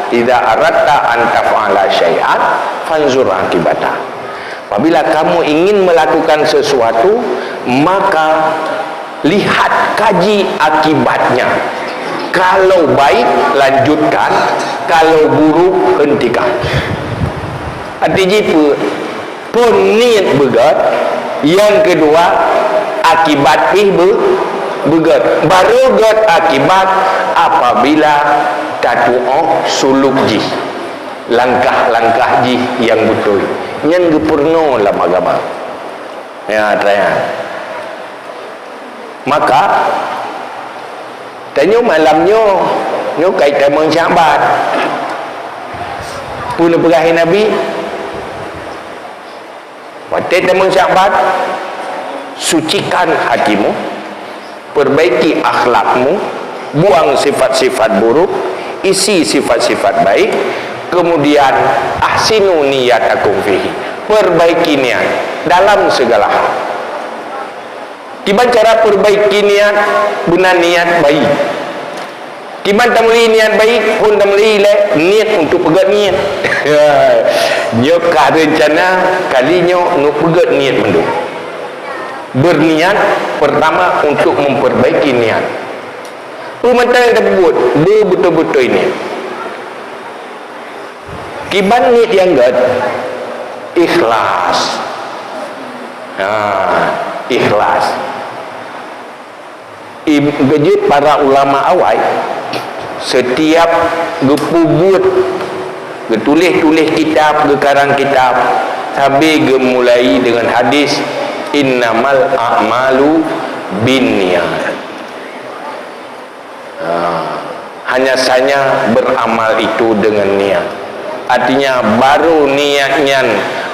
"Idza aratta an taf'ala syai'an, fanzur akibatah." Apabila kamu ingin melakukan sesuatu, maka lihat, kaji akibatnya. Kalau baik, lanjutkan. Kalau buruk, hentikan. Arti jih peue? Phon niet beugét, nyang keudua akibat pih beu-, beugét. Barô gét akibat apabila tatuoh suluk jih, langkah-langkah jih nyang beutôi. Nyan geupeurunoe lam agama. Ya, tanya. Maka, tanyoe malam nyoe, nyoe ka tamong Syakban. Peue neupeugah Nabi? Watée tamong Syakban, sucikan hatimu, perbaiki akhlakmu, buang sifat-sifat buruk, isi sifat-sifat baik, kemudian ahsinu niyatakum fihi, perbaiki niat dalam segala hal. Kiban cara perbaiki niat, beuna niat baik. Kiban tameuri niat baik, phon tameuri lé niet untuk peugét niet. Nyoe ka reuncana kali nyoe neupeugét niet mandum. Berniat pertama untuk memperbaiki niat. Peue mantong nyang tapeubuet, beubeutôi-beutôi niet. Kiban niet nyang gét, ikhlas. Ha, ikhlas. Im-, geujeuet para ulama awai, setiap geupeubuet, geutuléh-tuléh kitab, geukarang kitab, sabe geumulai deungon hadis, "Innamal a'malu binniyat." Ha, hanya saja beramal itu dengan niat. Artinya, baru niat nyan,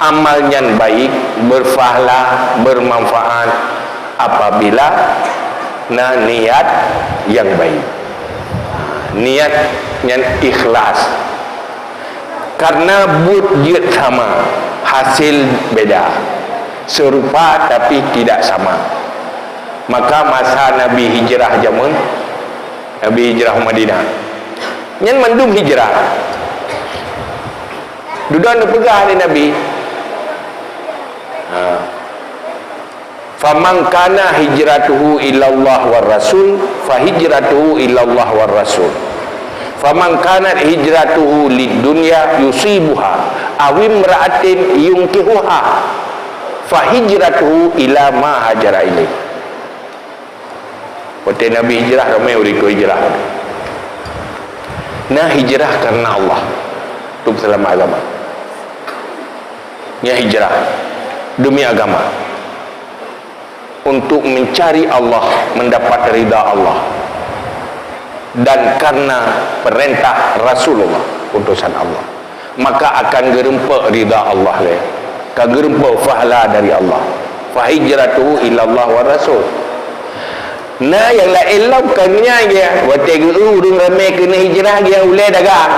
amal nyan baik, berpahala, bermanfaat apabila na niat yang baik. Niat nyan ikhlas. Karena buet jeuet sama, hasil beda. Serupa tapi tidak sama. Maka masa Nabi hijrah jameun, Nabi hijrah u Madinah. Nyan mandum hijrah. Dudoe neupeugah lé Nabi. Ha. "Faman kana hijratuhu ilallah war rasul, fa hijratuhu ilallah war rasul. Faman kanat hijratuhu lid dunya yusibuha, aw imra'atin yunkihuha, fa hijratuhu ila ma hajara ilaih." Watée Nabi hijrah, ramé ureueng ikot hijrah. Na hijrah karena Allah, untuk seulamat agama. Nya hijrah demi agama, untuk mencari Allah, mendapat ridha Allah, dan karena perintah Rasulullah, utusan Allah, maka akan geureumpok ridha Allah lé, ka geureumpok pahala dari Allah. Fa hijratuhu ilallah wa rasul. Na nyang laén lom ka nyan geuh, watée geu ureueng ramé keuneuk hijrah geuh ulée dagang.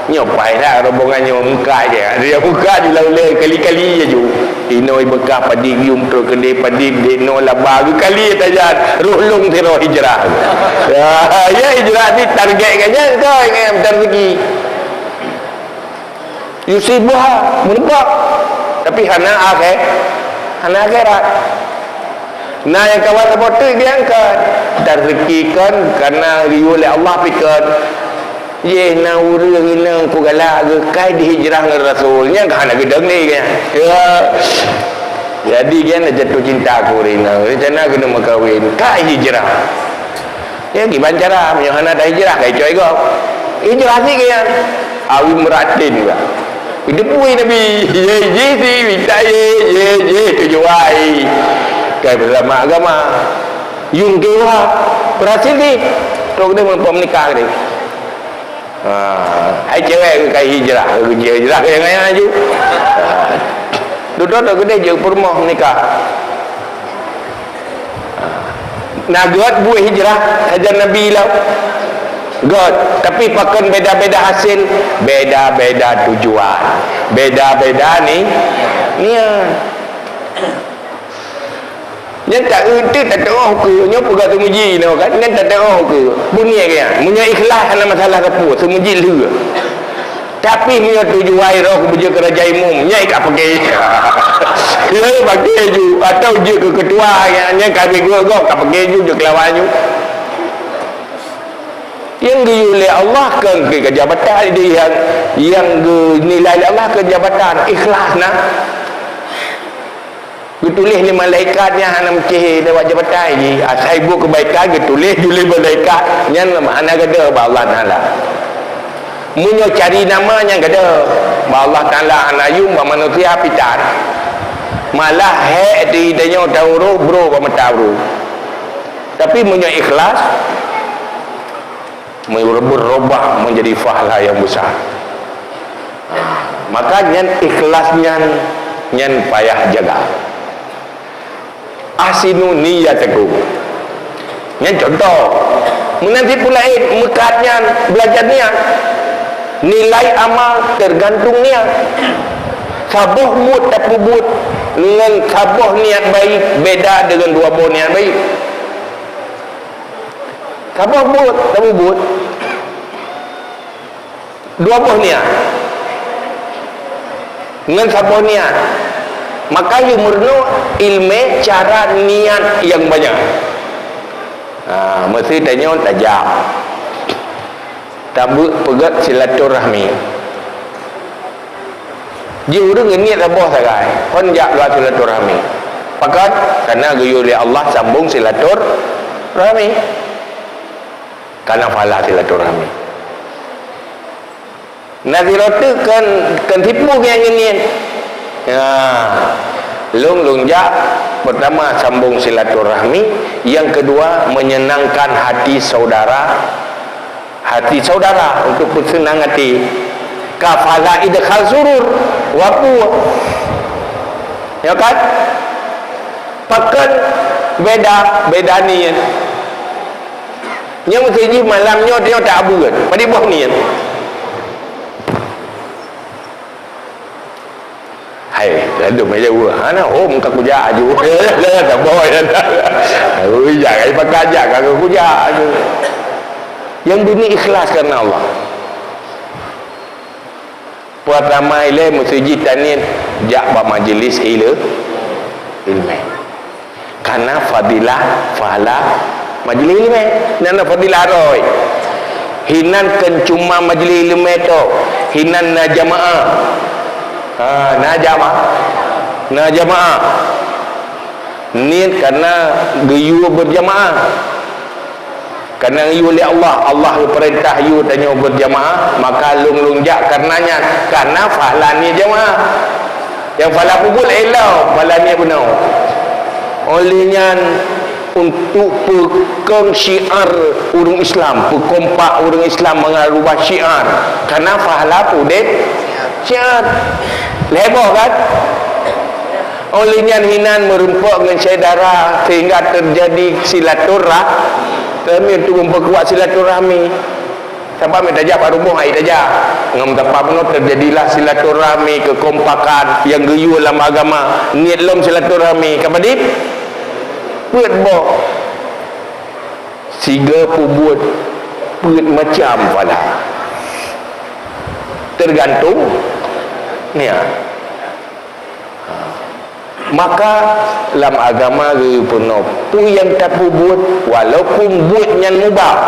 Nyoe paih that rombongan nyoe muka je. Dia muka je lah ulée kali-kali je ju. Inoe beukah padib yum trok keudeh padib dek noe laba geukali tajan. Roh lông sidroe hijrah. Ya, ya hijrah ni target ka nyan keu nyan meutarezeki. Yusibuha, meureumpok. Tapi hana akhé-, hana akhirat. Na nyang kawan saboh teuk geuangkat. Tarezeki kon kana geuyue lé Allah pih kon. Jih na ureueng inong ku galak geukai dihijrah ngon Rasul. Nyang ka hana geudong ni kan. Ya. Jadi kan jatuh cinta ku ureueng inong. Rencana keuneuk meukawen. Ka hijrah. Ya, kiban cara, meunyoe hana tahijrah, ka icok igob. Hijrah sikit nyan. Awi meuratin juga. Geuteupeue Nabi, ye, ye, si, minta, ye, ye, ye, tujuai. Kai beusama agama. Yum keuluwa. Berhasil di. Trok dia meuneuphok meunikah dia. Ha, hai cewek kai hijrah, hijrah ke yang lain laju. Ha. Dudoe tak keudeh jeuet peurumoh nikah. Na gét buet hijrah sajan Nabi lom. Gét, tapi pakon beda-beda hasil, beda-beda tujuan, beda-beda ni niat. Nyan tak euti tak teuoh ke, nyoe peugah teumuji nyoe kan, nyan tak teuoh ke. Bunyi ke nyan, meunyoe ikhlas hana masalah sapeue, teumuji lheueh. Tapi meunyoe tujuan roh beujeuet keu raja imum, nyan ka peuke. Ya, peuke ju. Atau jeuet keu ketua, nyan, nyan ka habéh gok-gok, ka peuke ju, jeuet keu lawan ju. Nyang geuyue lé Allah kon keu jabatan, nyang, nyang geunilai lé Allah keu jabatan, ikhlas na. Geutuléh lé malaikat nyan hana meucéh lewat jabatan jih. Asai buet keubaikan geutuléh ju lé malaikat, nyan hana gadôh bak Allah Taala. Meunyoe cari nama nyan gadôh, bak Allah Taala hana yum, bak manusia pitan. Malah hék di tanyoe taurôh brôk bak mata ureueng. Tapi meunyoe ikhlas, berubah menjadi pahala yang besar. Maka nyan ikhlas nyan, nyan payah jaga. Ahsinu niyatakum. Nyan contoh. Meunan cit peue laén, meukat nyan belajar niat. Nilai amal tergantung niat. Saboh buet tapeubuet ngon saboh niat baik beda dengan dua boh niat baik. Saboh buet tapeubuet dua boh niat. Ngon saboh niat. Maka yue meurunoe ileumèe cara niat nyang banyak. Ha, meusti tanyoe tajak. Tabeuet peugöt silaturahmi. Jih ureueng geuniet saboh sagai, phon jak dua silaturahmi. Pakon? Karena geuyue lé Allah sambong silaturahmi. Karena pahala silaturahmi. Na sidroe teuk kan, kan tipu nyang ngieng-ngieng. Ya. Lôn, lôn jak, pertama sambung silaturahmi, yang kedua menyenangkan hati saudara, hati saudara untuk bersenang hati. Ka pahala idkhal surur, waku. Ya kan? Pakon beda, beda niat. Nyoe meusti jih malam nyoe, nyoe tak abu kan? Padum boh niat. Hai, lalu meja gua. Hana, oh, muka kujak aju. Tak boh ya. Ui, jangan pakai jak, kagak kujak aju. Yang demi ikhlas karena Allah. Peurtama ilée meuseujid tanit jak bak majeulis ile-, ileumèe. Kana fadilah pahala majeulis ileumèe. Nyan na fadilah rhoi. Hinan kon cuma majeulis ileumèe tok, hinan na jamaah. Ha, na jamaah. Na jamaah. Niet kana geuyue beujamaah. Karena yue lé Allah, Allah geupeurintah yue tanyoe beujamaah, maka lôn-lôn jak karena nyan, karena pahala niet jamaah. Nyang pahala peubuet ilôn, pahala niet bunoe. Oleh nyan, untuk peukong syiar ureueng Islam, peukompak ureueng Islam mangat rubah syiar, karena pahala peuudép syiar. Lhèe boh kan? Oleh nyan hinan meurumpok ngon syedara sehingga terjadi silaturah-, rahmi untuk memperkuat silaturahmi. Sabab meu tajak bak rumoh hai tajak. Ngon meusapat bunoe terjadilah silaturahmi, kekompakan nyang geuyue lam agama. Niet lom silaturahmi ka padit? Peuet boh. Siga peubuet peuet macam pahala. Tergantung niat. Maka lam agama geupeurunoe, peue nyang tapeubuet, walaupun buet nyan mubah,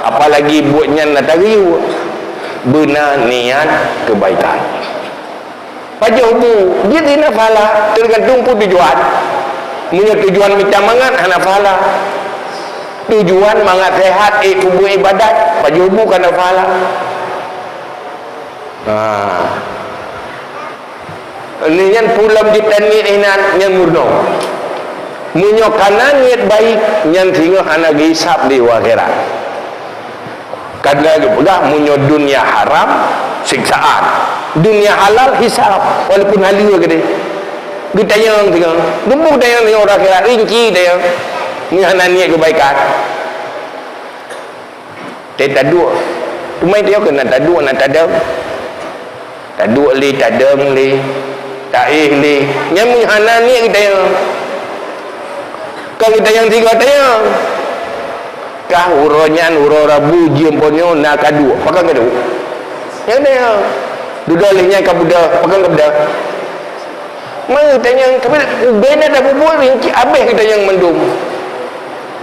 apalagi buet nyan na tageuyue, beuna niat keubaikan. Pajoh bu, jeuet hana pahala, teugantung peue tujuan. Meunyoe tujuan mita mangat, hana pahala. Tujuan mangat sehat, ék peubuet ibadat, pajoh bu ka na pahala. Ha. Lé nyan peue lom jeuet tanit inan nyang meurunoe. Meunyoe kana niet baik, nyan singoh hana geuhisab di akhirat. Kana geupeugah, meunyoe dunia haram, siksaan. Dunia halal, hisab. Walaupun haleue keudeh. Geutanyong singoh. Geumbu tanyong singoh uroe akhirat, rinci tanyong. Meunyoe hana niet keubaikan. Teuh taduek. Teuma tanyong keunan taduek, na tadong. Taduek lé, tadong lé, taéh lé. Nyan meunyoe hana niet geutanyong. Kon geutanyong singoh tanyong. Kah uroe nyan, uroe Rabu, jeuem po nyoe na kaduek. Pakon kaduek? Nyan tanyong. Dudoe lé nyan ka beudôh, pakon ka beudôh? Meugeutanyong, tapi ubena tapeubuet rinci, abéh geutanyong mandum.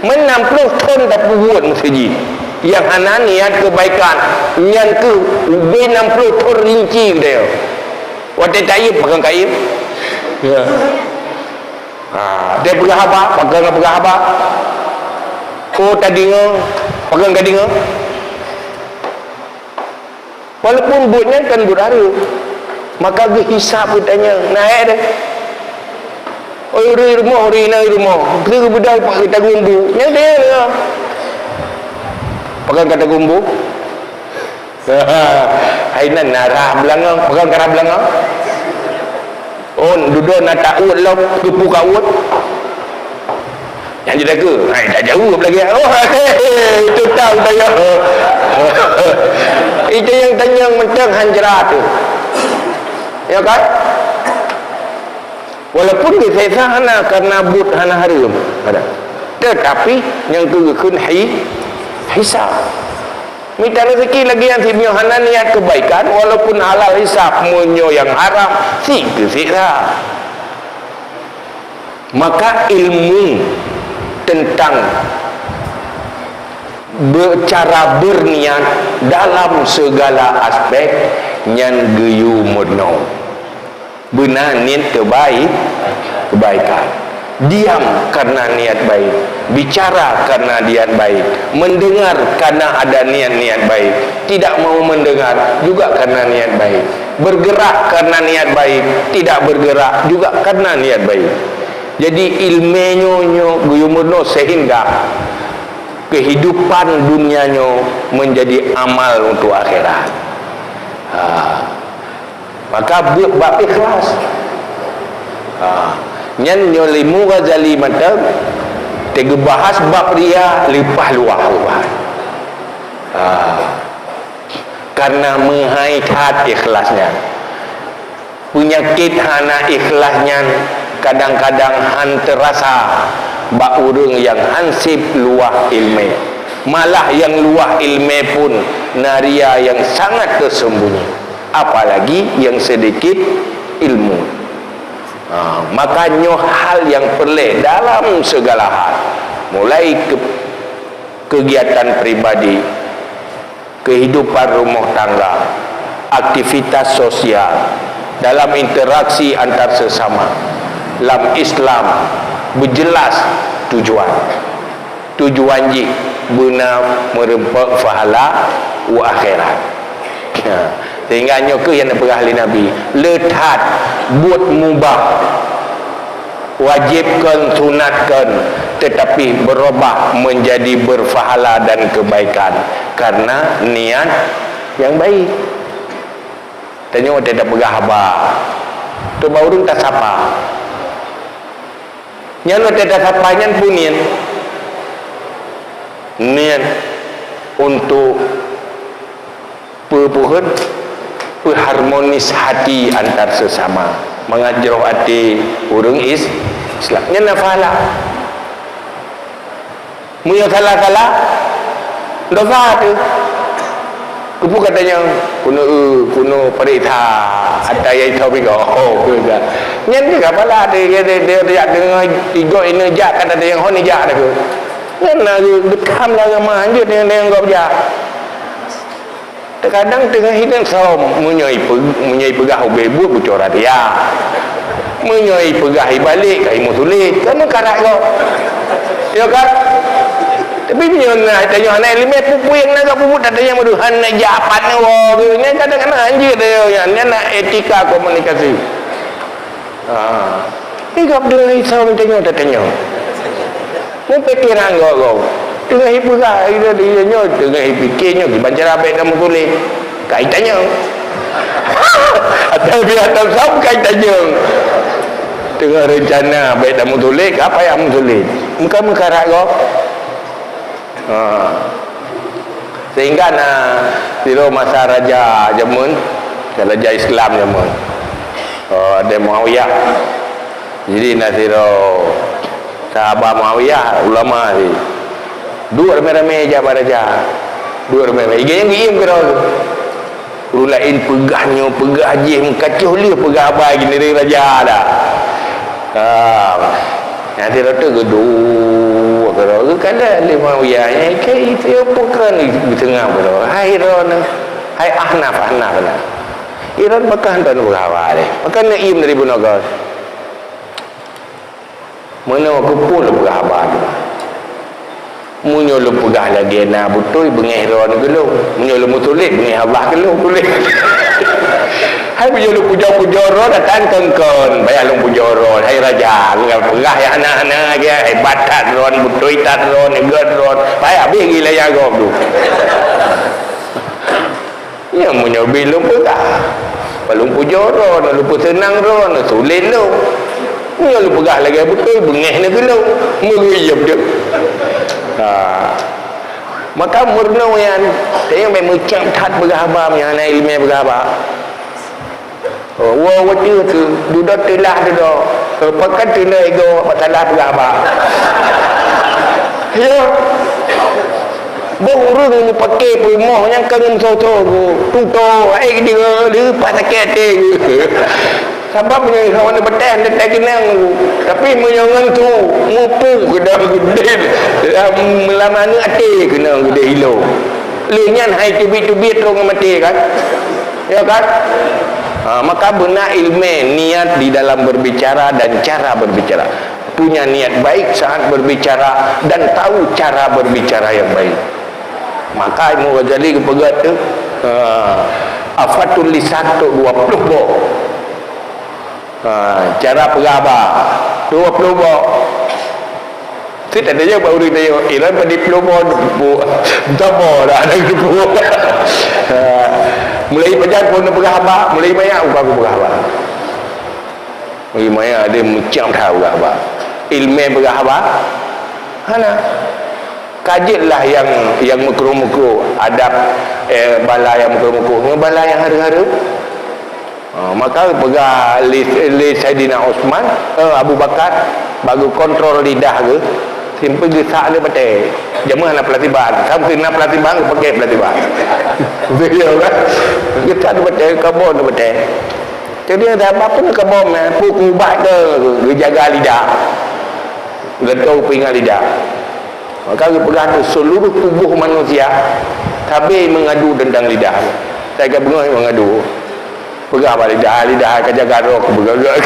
Meunan ploh thon tapeubuet meuseujid nyang hana niat keubaikan, nyan keuh ubena ploh thon rinci geutanyong. Watée tayeueb, pakon kayeueb? Ya. Ha, watée peugah haba, pakon peugah haba? Oh, tadeungoe, pakon kadeungoe? Walaupun buet nyan kan buet hareuem, maka geuhisab geutanyong. Na hék deh. Oi, ureuëng rumoh, ureuëng inong rumoh. Keu beudai pak kita gumbu. Nyan dia. Pakon kata gumbu? Hai nan narah belanga, pakon karah belanga? Oh, dudoe na taôt lom, keupeue ka ôt? Nyang jeuet takeu, hai, tak jaweueb lagée, oh, itu tahu tanya. Itu nyang tanyong mantong han jrat tu. Ya kan? Walaupun geuseksa hana karena buet hana hareuem, ada. Tetapi nyang keu geukheun hi, hisab. Mita rezeki lagée nyan, si meunyoe hana niat keubaikan, walaupun halal hisab, meunyoe nyang haram, si geuseksa. Maka ilmu tentang be-, cara berniat dalam segala aspek nyan geuyue meurunoe. Beuna niet keubai-, kebaikan. Diam karena niat baik. Bicara karena niat baik. Mendengar karena ada niat-niat baik. Tidak mau mendengar juga karena niat baik. Bergerak karena niat baik. Tidak bergerak juga karena niat baik. Jadi, ileumé nyoe, nyoe geuyue meurunoe sehingga kehidupan dunia nyoe menjadi amal untuk akhirat. Ha. Maka beuet bab ikhlas. Ha. Nyan nyoe Imam Ghazali mantong teugeubahas bab ria leupah luwah. Ha. Karena meuhai that ikhlas nyan. Peunyakét hana ikhlas nyan kadang-kadang han teurasa bak ureuëng nyang han seb luwah ileumé. Malah nyang luwah ileumé pun na ria nyang sangat teuseumbunyi. Apalagi nyang seudikit ilmu. Ha, maka nyoe hal nyang peureulée dalam segala hal, mulai ke-, kegiatan pribadi, kehidupan rumah tangga, aktivitas sosial, dalam interaksi antar sesama. Lam Islam, beujeulaih tujuan. Tujuan jih beuna meureumpok pahala u akhirat. Ha, sehingga nyoe keuh nyang neupeugah lé Nabi, le that buet mubah, wajéb kon, sunat kon, tetapi berubah menjadi berpahala dan kebaikan karena niat yang baik. Tanyoe watée tapeugah haba, teuma ureuëng tasapa. Nyan watée tasapa nyan peue niet? Niet untuk peue, peue harmonis hati antar sesama, mangat jroh até ureuëng is-, Islam. Nyan na pahala. Meunyoe salah-salah, dosa teuh. Keupeue ka tanyong, keuneuk, keuneuk peuriksa ata nyang itam igoe. Oh, keu ka. Nyan keuh ka pahala teuh, dia, dia, dia, dia deungoe igoe ineuk jak, ka tanyong hon ijak dah keuh. Nyan na geutam lam agama, hanjeuet deungon, deungon gob jak. Teukadang teungoh hideung som, meunyoe ipe-, meunyoe ipeugah ubé buet bucora dia. Meunyoe ipeugah ibalek, ka imeusulet, kan meukarat gob. Ya kan? Tapi meunyoe na tanyoe hana ileumé, peue-peue nyang na geupeubut, tatanyong, "Aduh, hana jak pat nyoe woe," geuh. Nyan kadang-kadang hanjeuet tanyoe nyan. Nyan na etika komunikasi. Ha. Igab deungon isom tanyoe tatanyong. Meupikiran gob-gob. Teungoh ipeugah, ida, ida nyoe, teungoh ipike nyoe, kiban cara bék kamoe tuléh. Ka itanyong. Atau biar tam-sam ka itanyong. Deungon reuncana bèk tameusulet, apa nyang meusulet? Meuka-meuka rot gob. Ha. Sehingga na sidroe masa raja jameun, raja Islam jameun. Oh, ada Muawiyah. Jadi na sidroe sahabat Muawiyah, ulama sih. Duek ramé-ramé jak bak raja. Duek ramé-ramé. Iga nyang geuiem keudroe tu. Ureueng laén peugah nyoe, peugah jih, meukacoh lheueh peugah haba geuneureueng raja dah. Ha. Nyang sidroe tu geuduek keudroe. Geukalon lé Muawiyah, "Nyan keu itu peue kon geuteungoh keudroe? Hai droeneuh, hai Ahnaf, Ahnaf, Ahnaf. Droeneuh pakon droeneuh peugah haba lé? Pakon neuiem dari bunoe gob?" Meunoe keupeue lôn peugah haba nyoe. Meunyoe lôn peugah lagèe na beutôi, beungèh droeneuh keu lôn. Meunyoe lôn meusulet, beungèh Allah keu lôn. Hai meunyoe lôn pujoe-pujoe droeneuh, datang kon-kon, payah lôn pujoe droeneuh. Hai raja, lôn peugah nyang hana-hana lagèe, hebat that droeneuh, beutôi that droeneuh, göt droeneuh. Payah habéh gila nyang gob tu. Nyan meunyoe bit lôn peugah, lôn pujoe droeneuh, lôn peuseunang droeneuh, sulet lôn. Meunyoe lôn peugah lagèe beutôi, beungèh na keu lôn. Meureuyeub deuh. Ha. Maka meurunoe nyan, tanyoe bèk meucam that peugah haba nyang hana ileumèe peugah haba. Oh, woe watèe tu, dudoe teulah dudoe. Eh, pakon teulah igoe, masalah peugah haba. Ya. Boh ureueng meupaké peurumoh nyang ka ngon soe-soe, tutoe, eh, dia leupah sakét até. Sabab meunyoe ngon batèe, batèe keunong. Tapi meunyoe ngon su, mupu keudeh geudeh. Lam aneuk até keunong geudeh ilong. Lheueh nyan hai teubiet-teubiet rhung maté kan? Ya kan? Ha, maka beuna ileumèe niat di dalam berbicara dan cara berbicara. Punya niat baik saat berbicara dan tahu cara berbicara yang baik. Maka Imam Ghazali geupeugah tu, ha, afatul lisan tu dua puluh boh. Ha, cara peugah haba, dua puluh boh. Cit ada je bak ureueng tanyoe, iran pada puluh boh, pupuk. Entah boh dah ada pupuk. Ha, mulai pajan phon peugah haba, mulai maya uka peugah haba. Mulai maya ada macam dah peugah haba. Ileumèe peugah haba. Hana. Kajeutlah nyang, nyang meukruh-meukruh, adab, eh, bala nyang meukruh-meukruh, ngon bala nyang hareuem-hareuem. Ha, maka geupeugah lé, lé Saidina Utsman, eh, Abu Bakar, bak geukontrol lidah geuh, sampoe geusak lé batèe. Jameun hana peulatiban, sampoe na peulatiban, geupaké peulatiban. Beutôi kan? Geusak lé batèe, geukaboh lé batèe. Jadi, ada apa pun geukaboh, eh, peue keu ubat geuh, geujaga lidah. Geutanyoe peuingat lidah. Maka geupeugah tu seluruh tubuh manusia sabe mengadu tentang lidah. Sai ka beungoh mengadu. Peugah bak lidah, "Lidah ka jaga droe ku beugagak."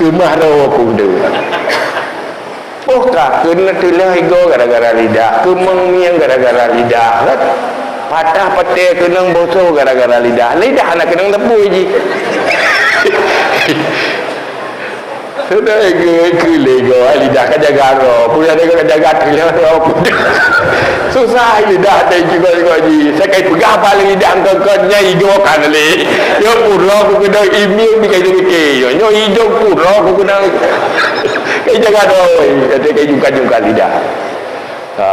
Keumah droe ku tu. Oh ka keuneuk teulah igoe gara-gara lidah, keumeng mieng gara-gara lidah. Patah paté keunong boso gara-gara lidah. Lidah hana keunong teupui jih. Sudah ke, ke lego, lidah ka jaga roh. Pun ada ka jaga lidah roh pun. Susah lidah ada juga juga ji. Saya kai peugah balik lidah engkau kau nyai igo kan le. Yo pura ku kena email ni kai demi ke. Yo nyo ijo pura ku kena. Kai jaga roh. Ada kai juga juga lidah. Ha.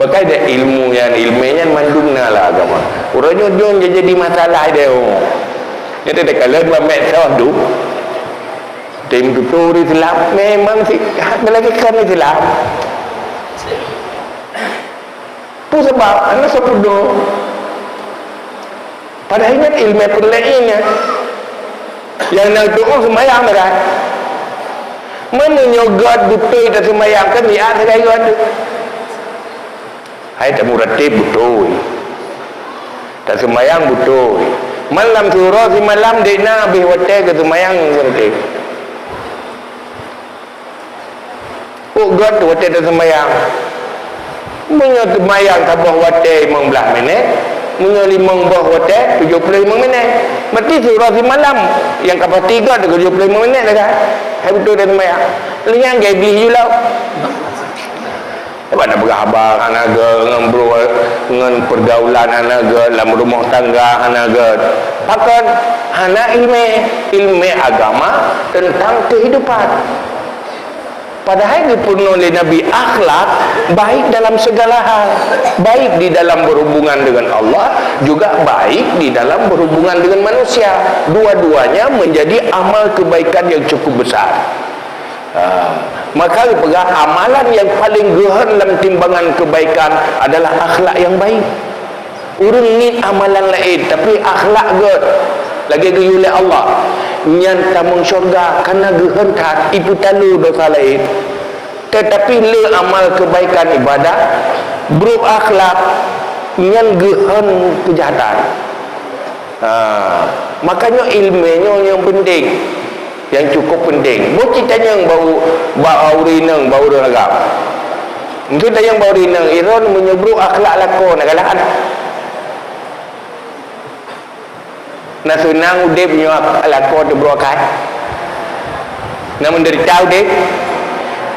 Pakai dek ilmu yang ilmu yang mandum na lah agama. Orang nyo nyo jadi masalah dia. Nyo tak kala dua mek sah tu. Tim tutur Islam memang si hak lagi kan Islam. Peue sabab? Hana sapeue. Padahai nyan ileumèe peureulee nyan. Nyang na tu'oh seumayang brat. Meunyoe göt beutôi taseumayang kan di atas gayuan tu. Hai tameuratib beutôi. Taseumayang beutôi. Malam siuroe simalam dek na habéh watèe geuseumayang beutôi. Ôk göt watèe taseumayang. Meunyoe seumayang saboh watèe limong blaih minèt, meunyoe limong boh watèe tujoh ploh limong minèt. Berarti siuroe simalam nyang ka pasti göt tujoh ploh limong minèt dah kan? Hai beutôi taseumayang. Lheueh nyan gèt Iblih ju laôt. Bak na peugah haba hana gét, ngon bro-, ngon pergaulan hana gét, lam rumoh tangga hana gét. Pakon? Hana ileumèe, ileumèe agama teuntang keuhidupan. Padahai geupeurunoe lé Nabi akhlak baik dalam segala hal, baik di dalam berhubungan dengan Allah, juga baik di dalam berhubungan dengan manusia. Dua-duanya menjadi amal kebaikan yang cukup besar. Ha, maka geupeugah amalan nyang paleng geuhon lam timbangan keubaikan adalah akhlak nyang baik. Ureuëng niet amalan laén, tapi akhlak gét, lagée geuyue lé Allah, nyan tamong syeuruga, kana geuhon that ipeutalo desya laén. Teutapi le amal keubaikan ibadah, brok akhlak, nyan geuhon keujahatan. Ha, makanya ilmu nyoe nyang penting, nyang cukup penting. Boh cit tanyong bak u-, bak ureuëng inong, bak ureuëng agam. Mungkin tanyong bak ureuëng inong, "Iron meunyoe brok akhlak lakoe na galak?" Na seunang udeb nyoe ak-, lakoe teubrok akai? Na menderita udeb?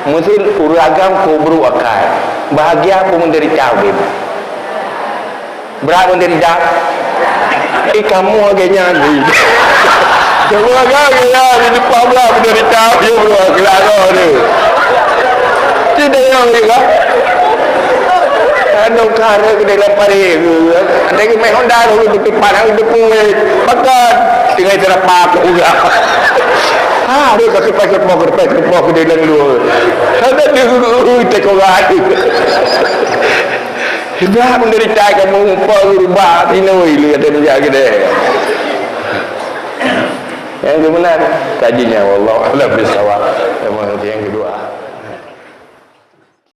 Meuseuen ureuëng agam keu brok akai. Bahagia peue menderita udeb? Brat menderita. Eh, kamu agaknya ni. Kamu agaknya di depan belah menderita, dia bro, kelak kau tu. Tidak yang juga. Ada kara ke dalam parit. Ada ke main Honda tu, tu depan, tu pun. Pakat. Tinggal terapa aku juga. Ha, dia kaki pakai pok, pakai pok ke dalam luar. Ada dia, uh, uh, tekorai. Sudah menderita kamu, mupa rubah tinoi lu kata dia gede. Yang kebenar, kajinya, wallahu a'lam bishawab. Yang kedua.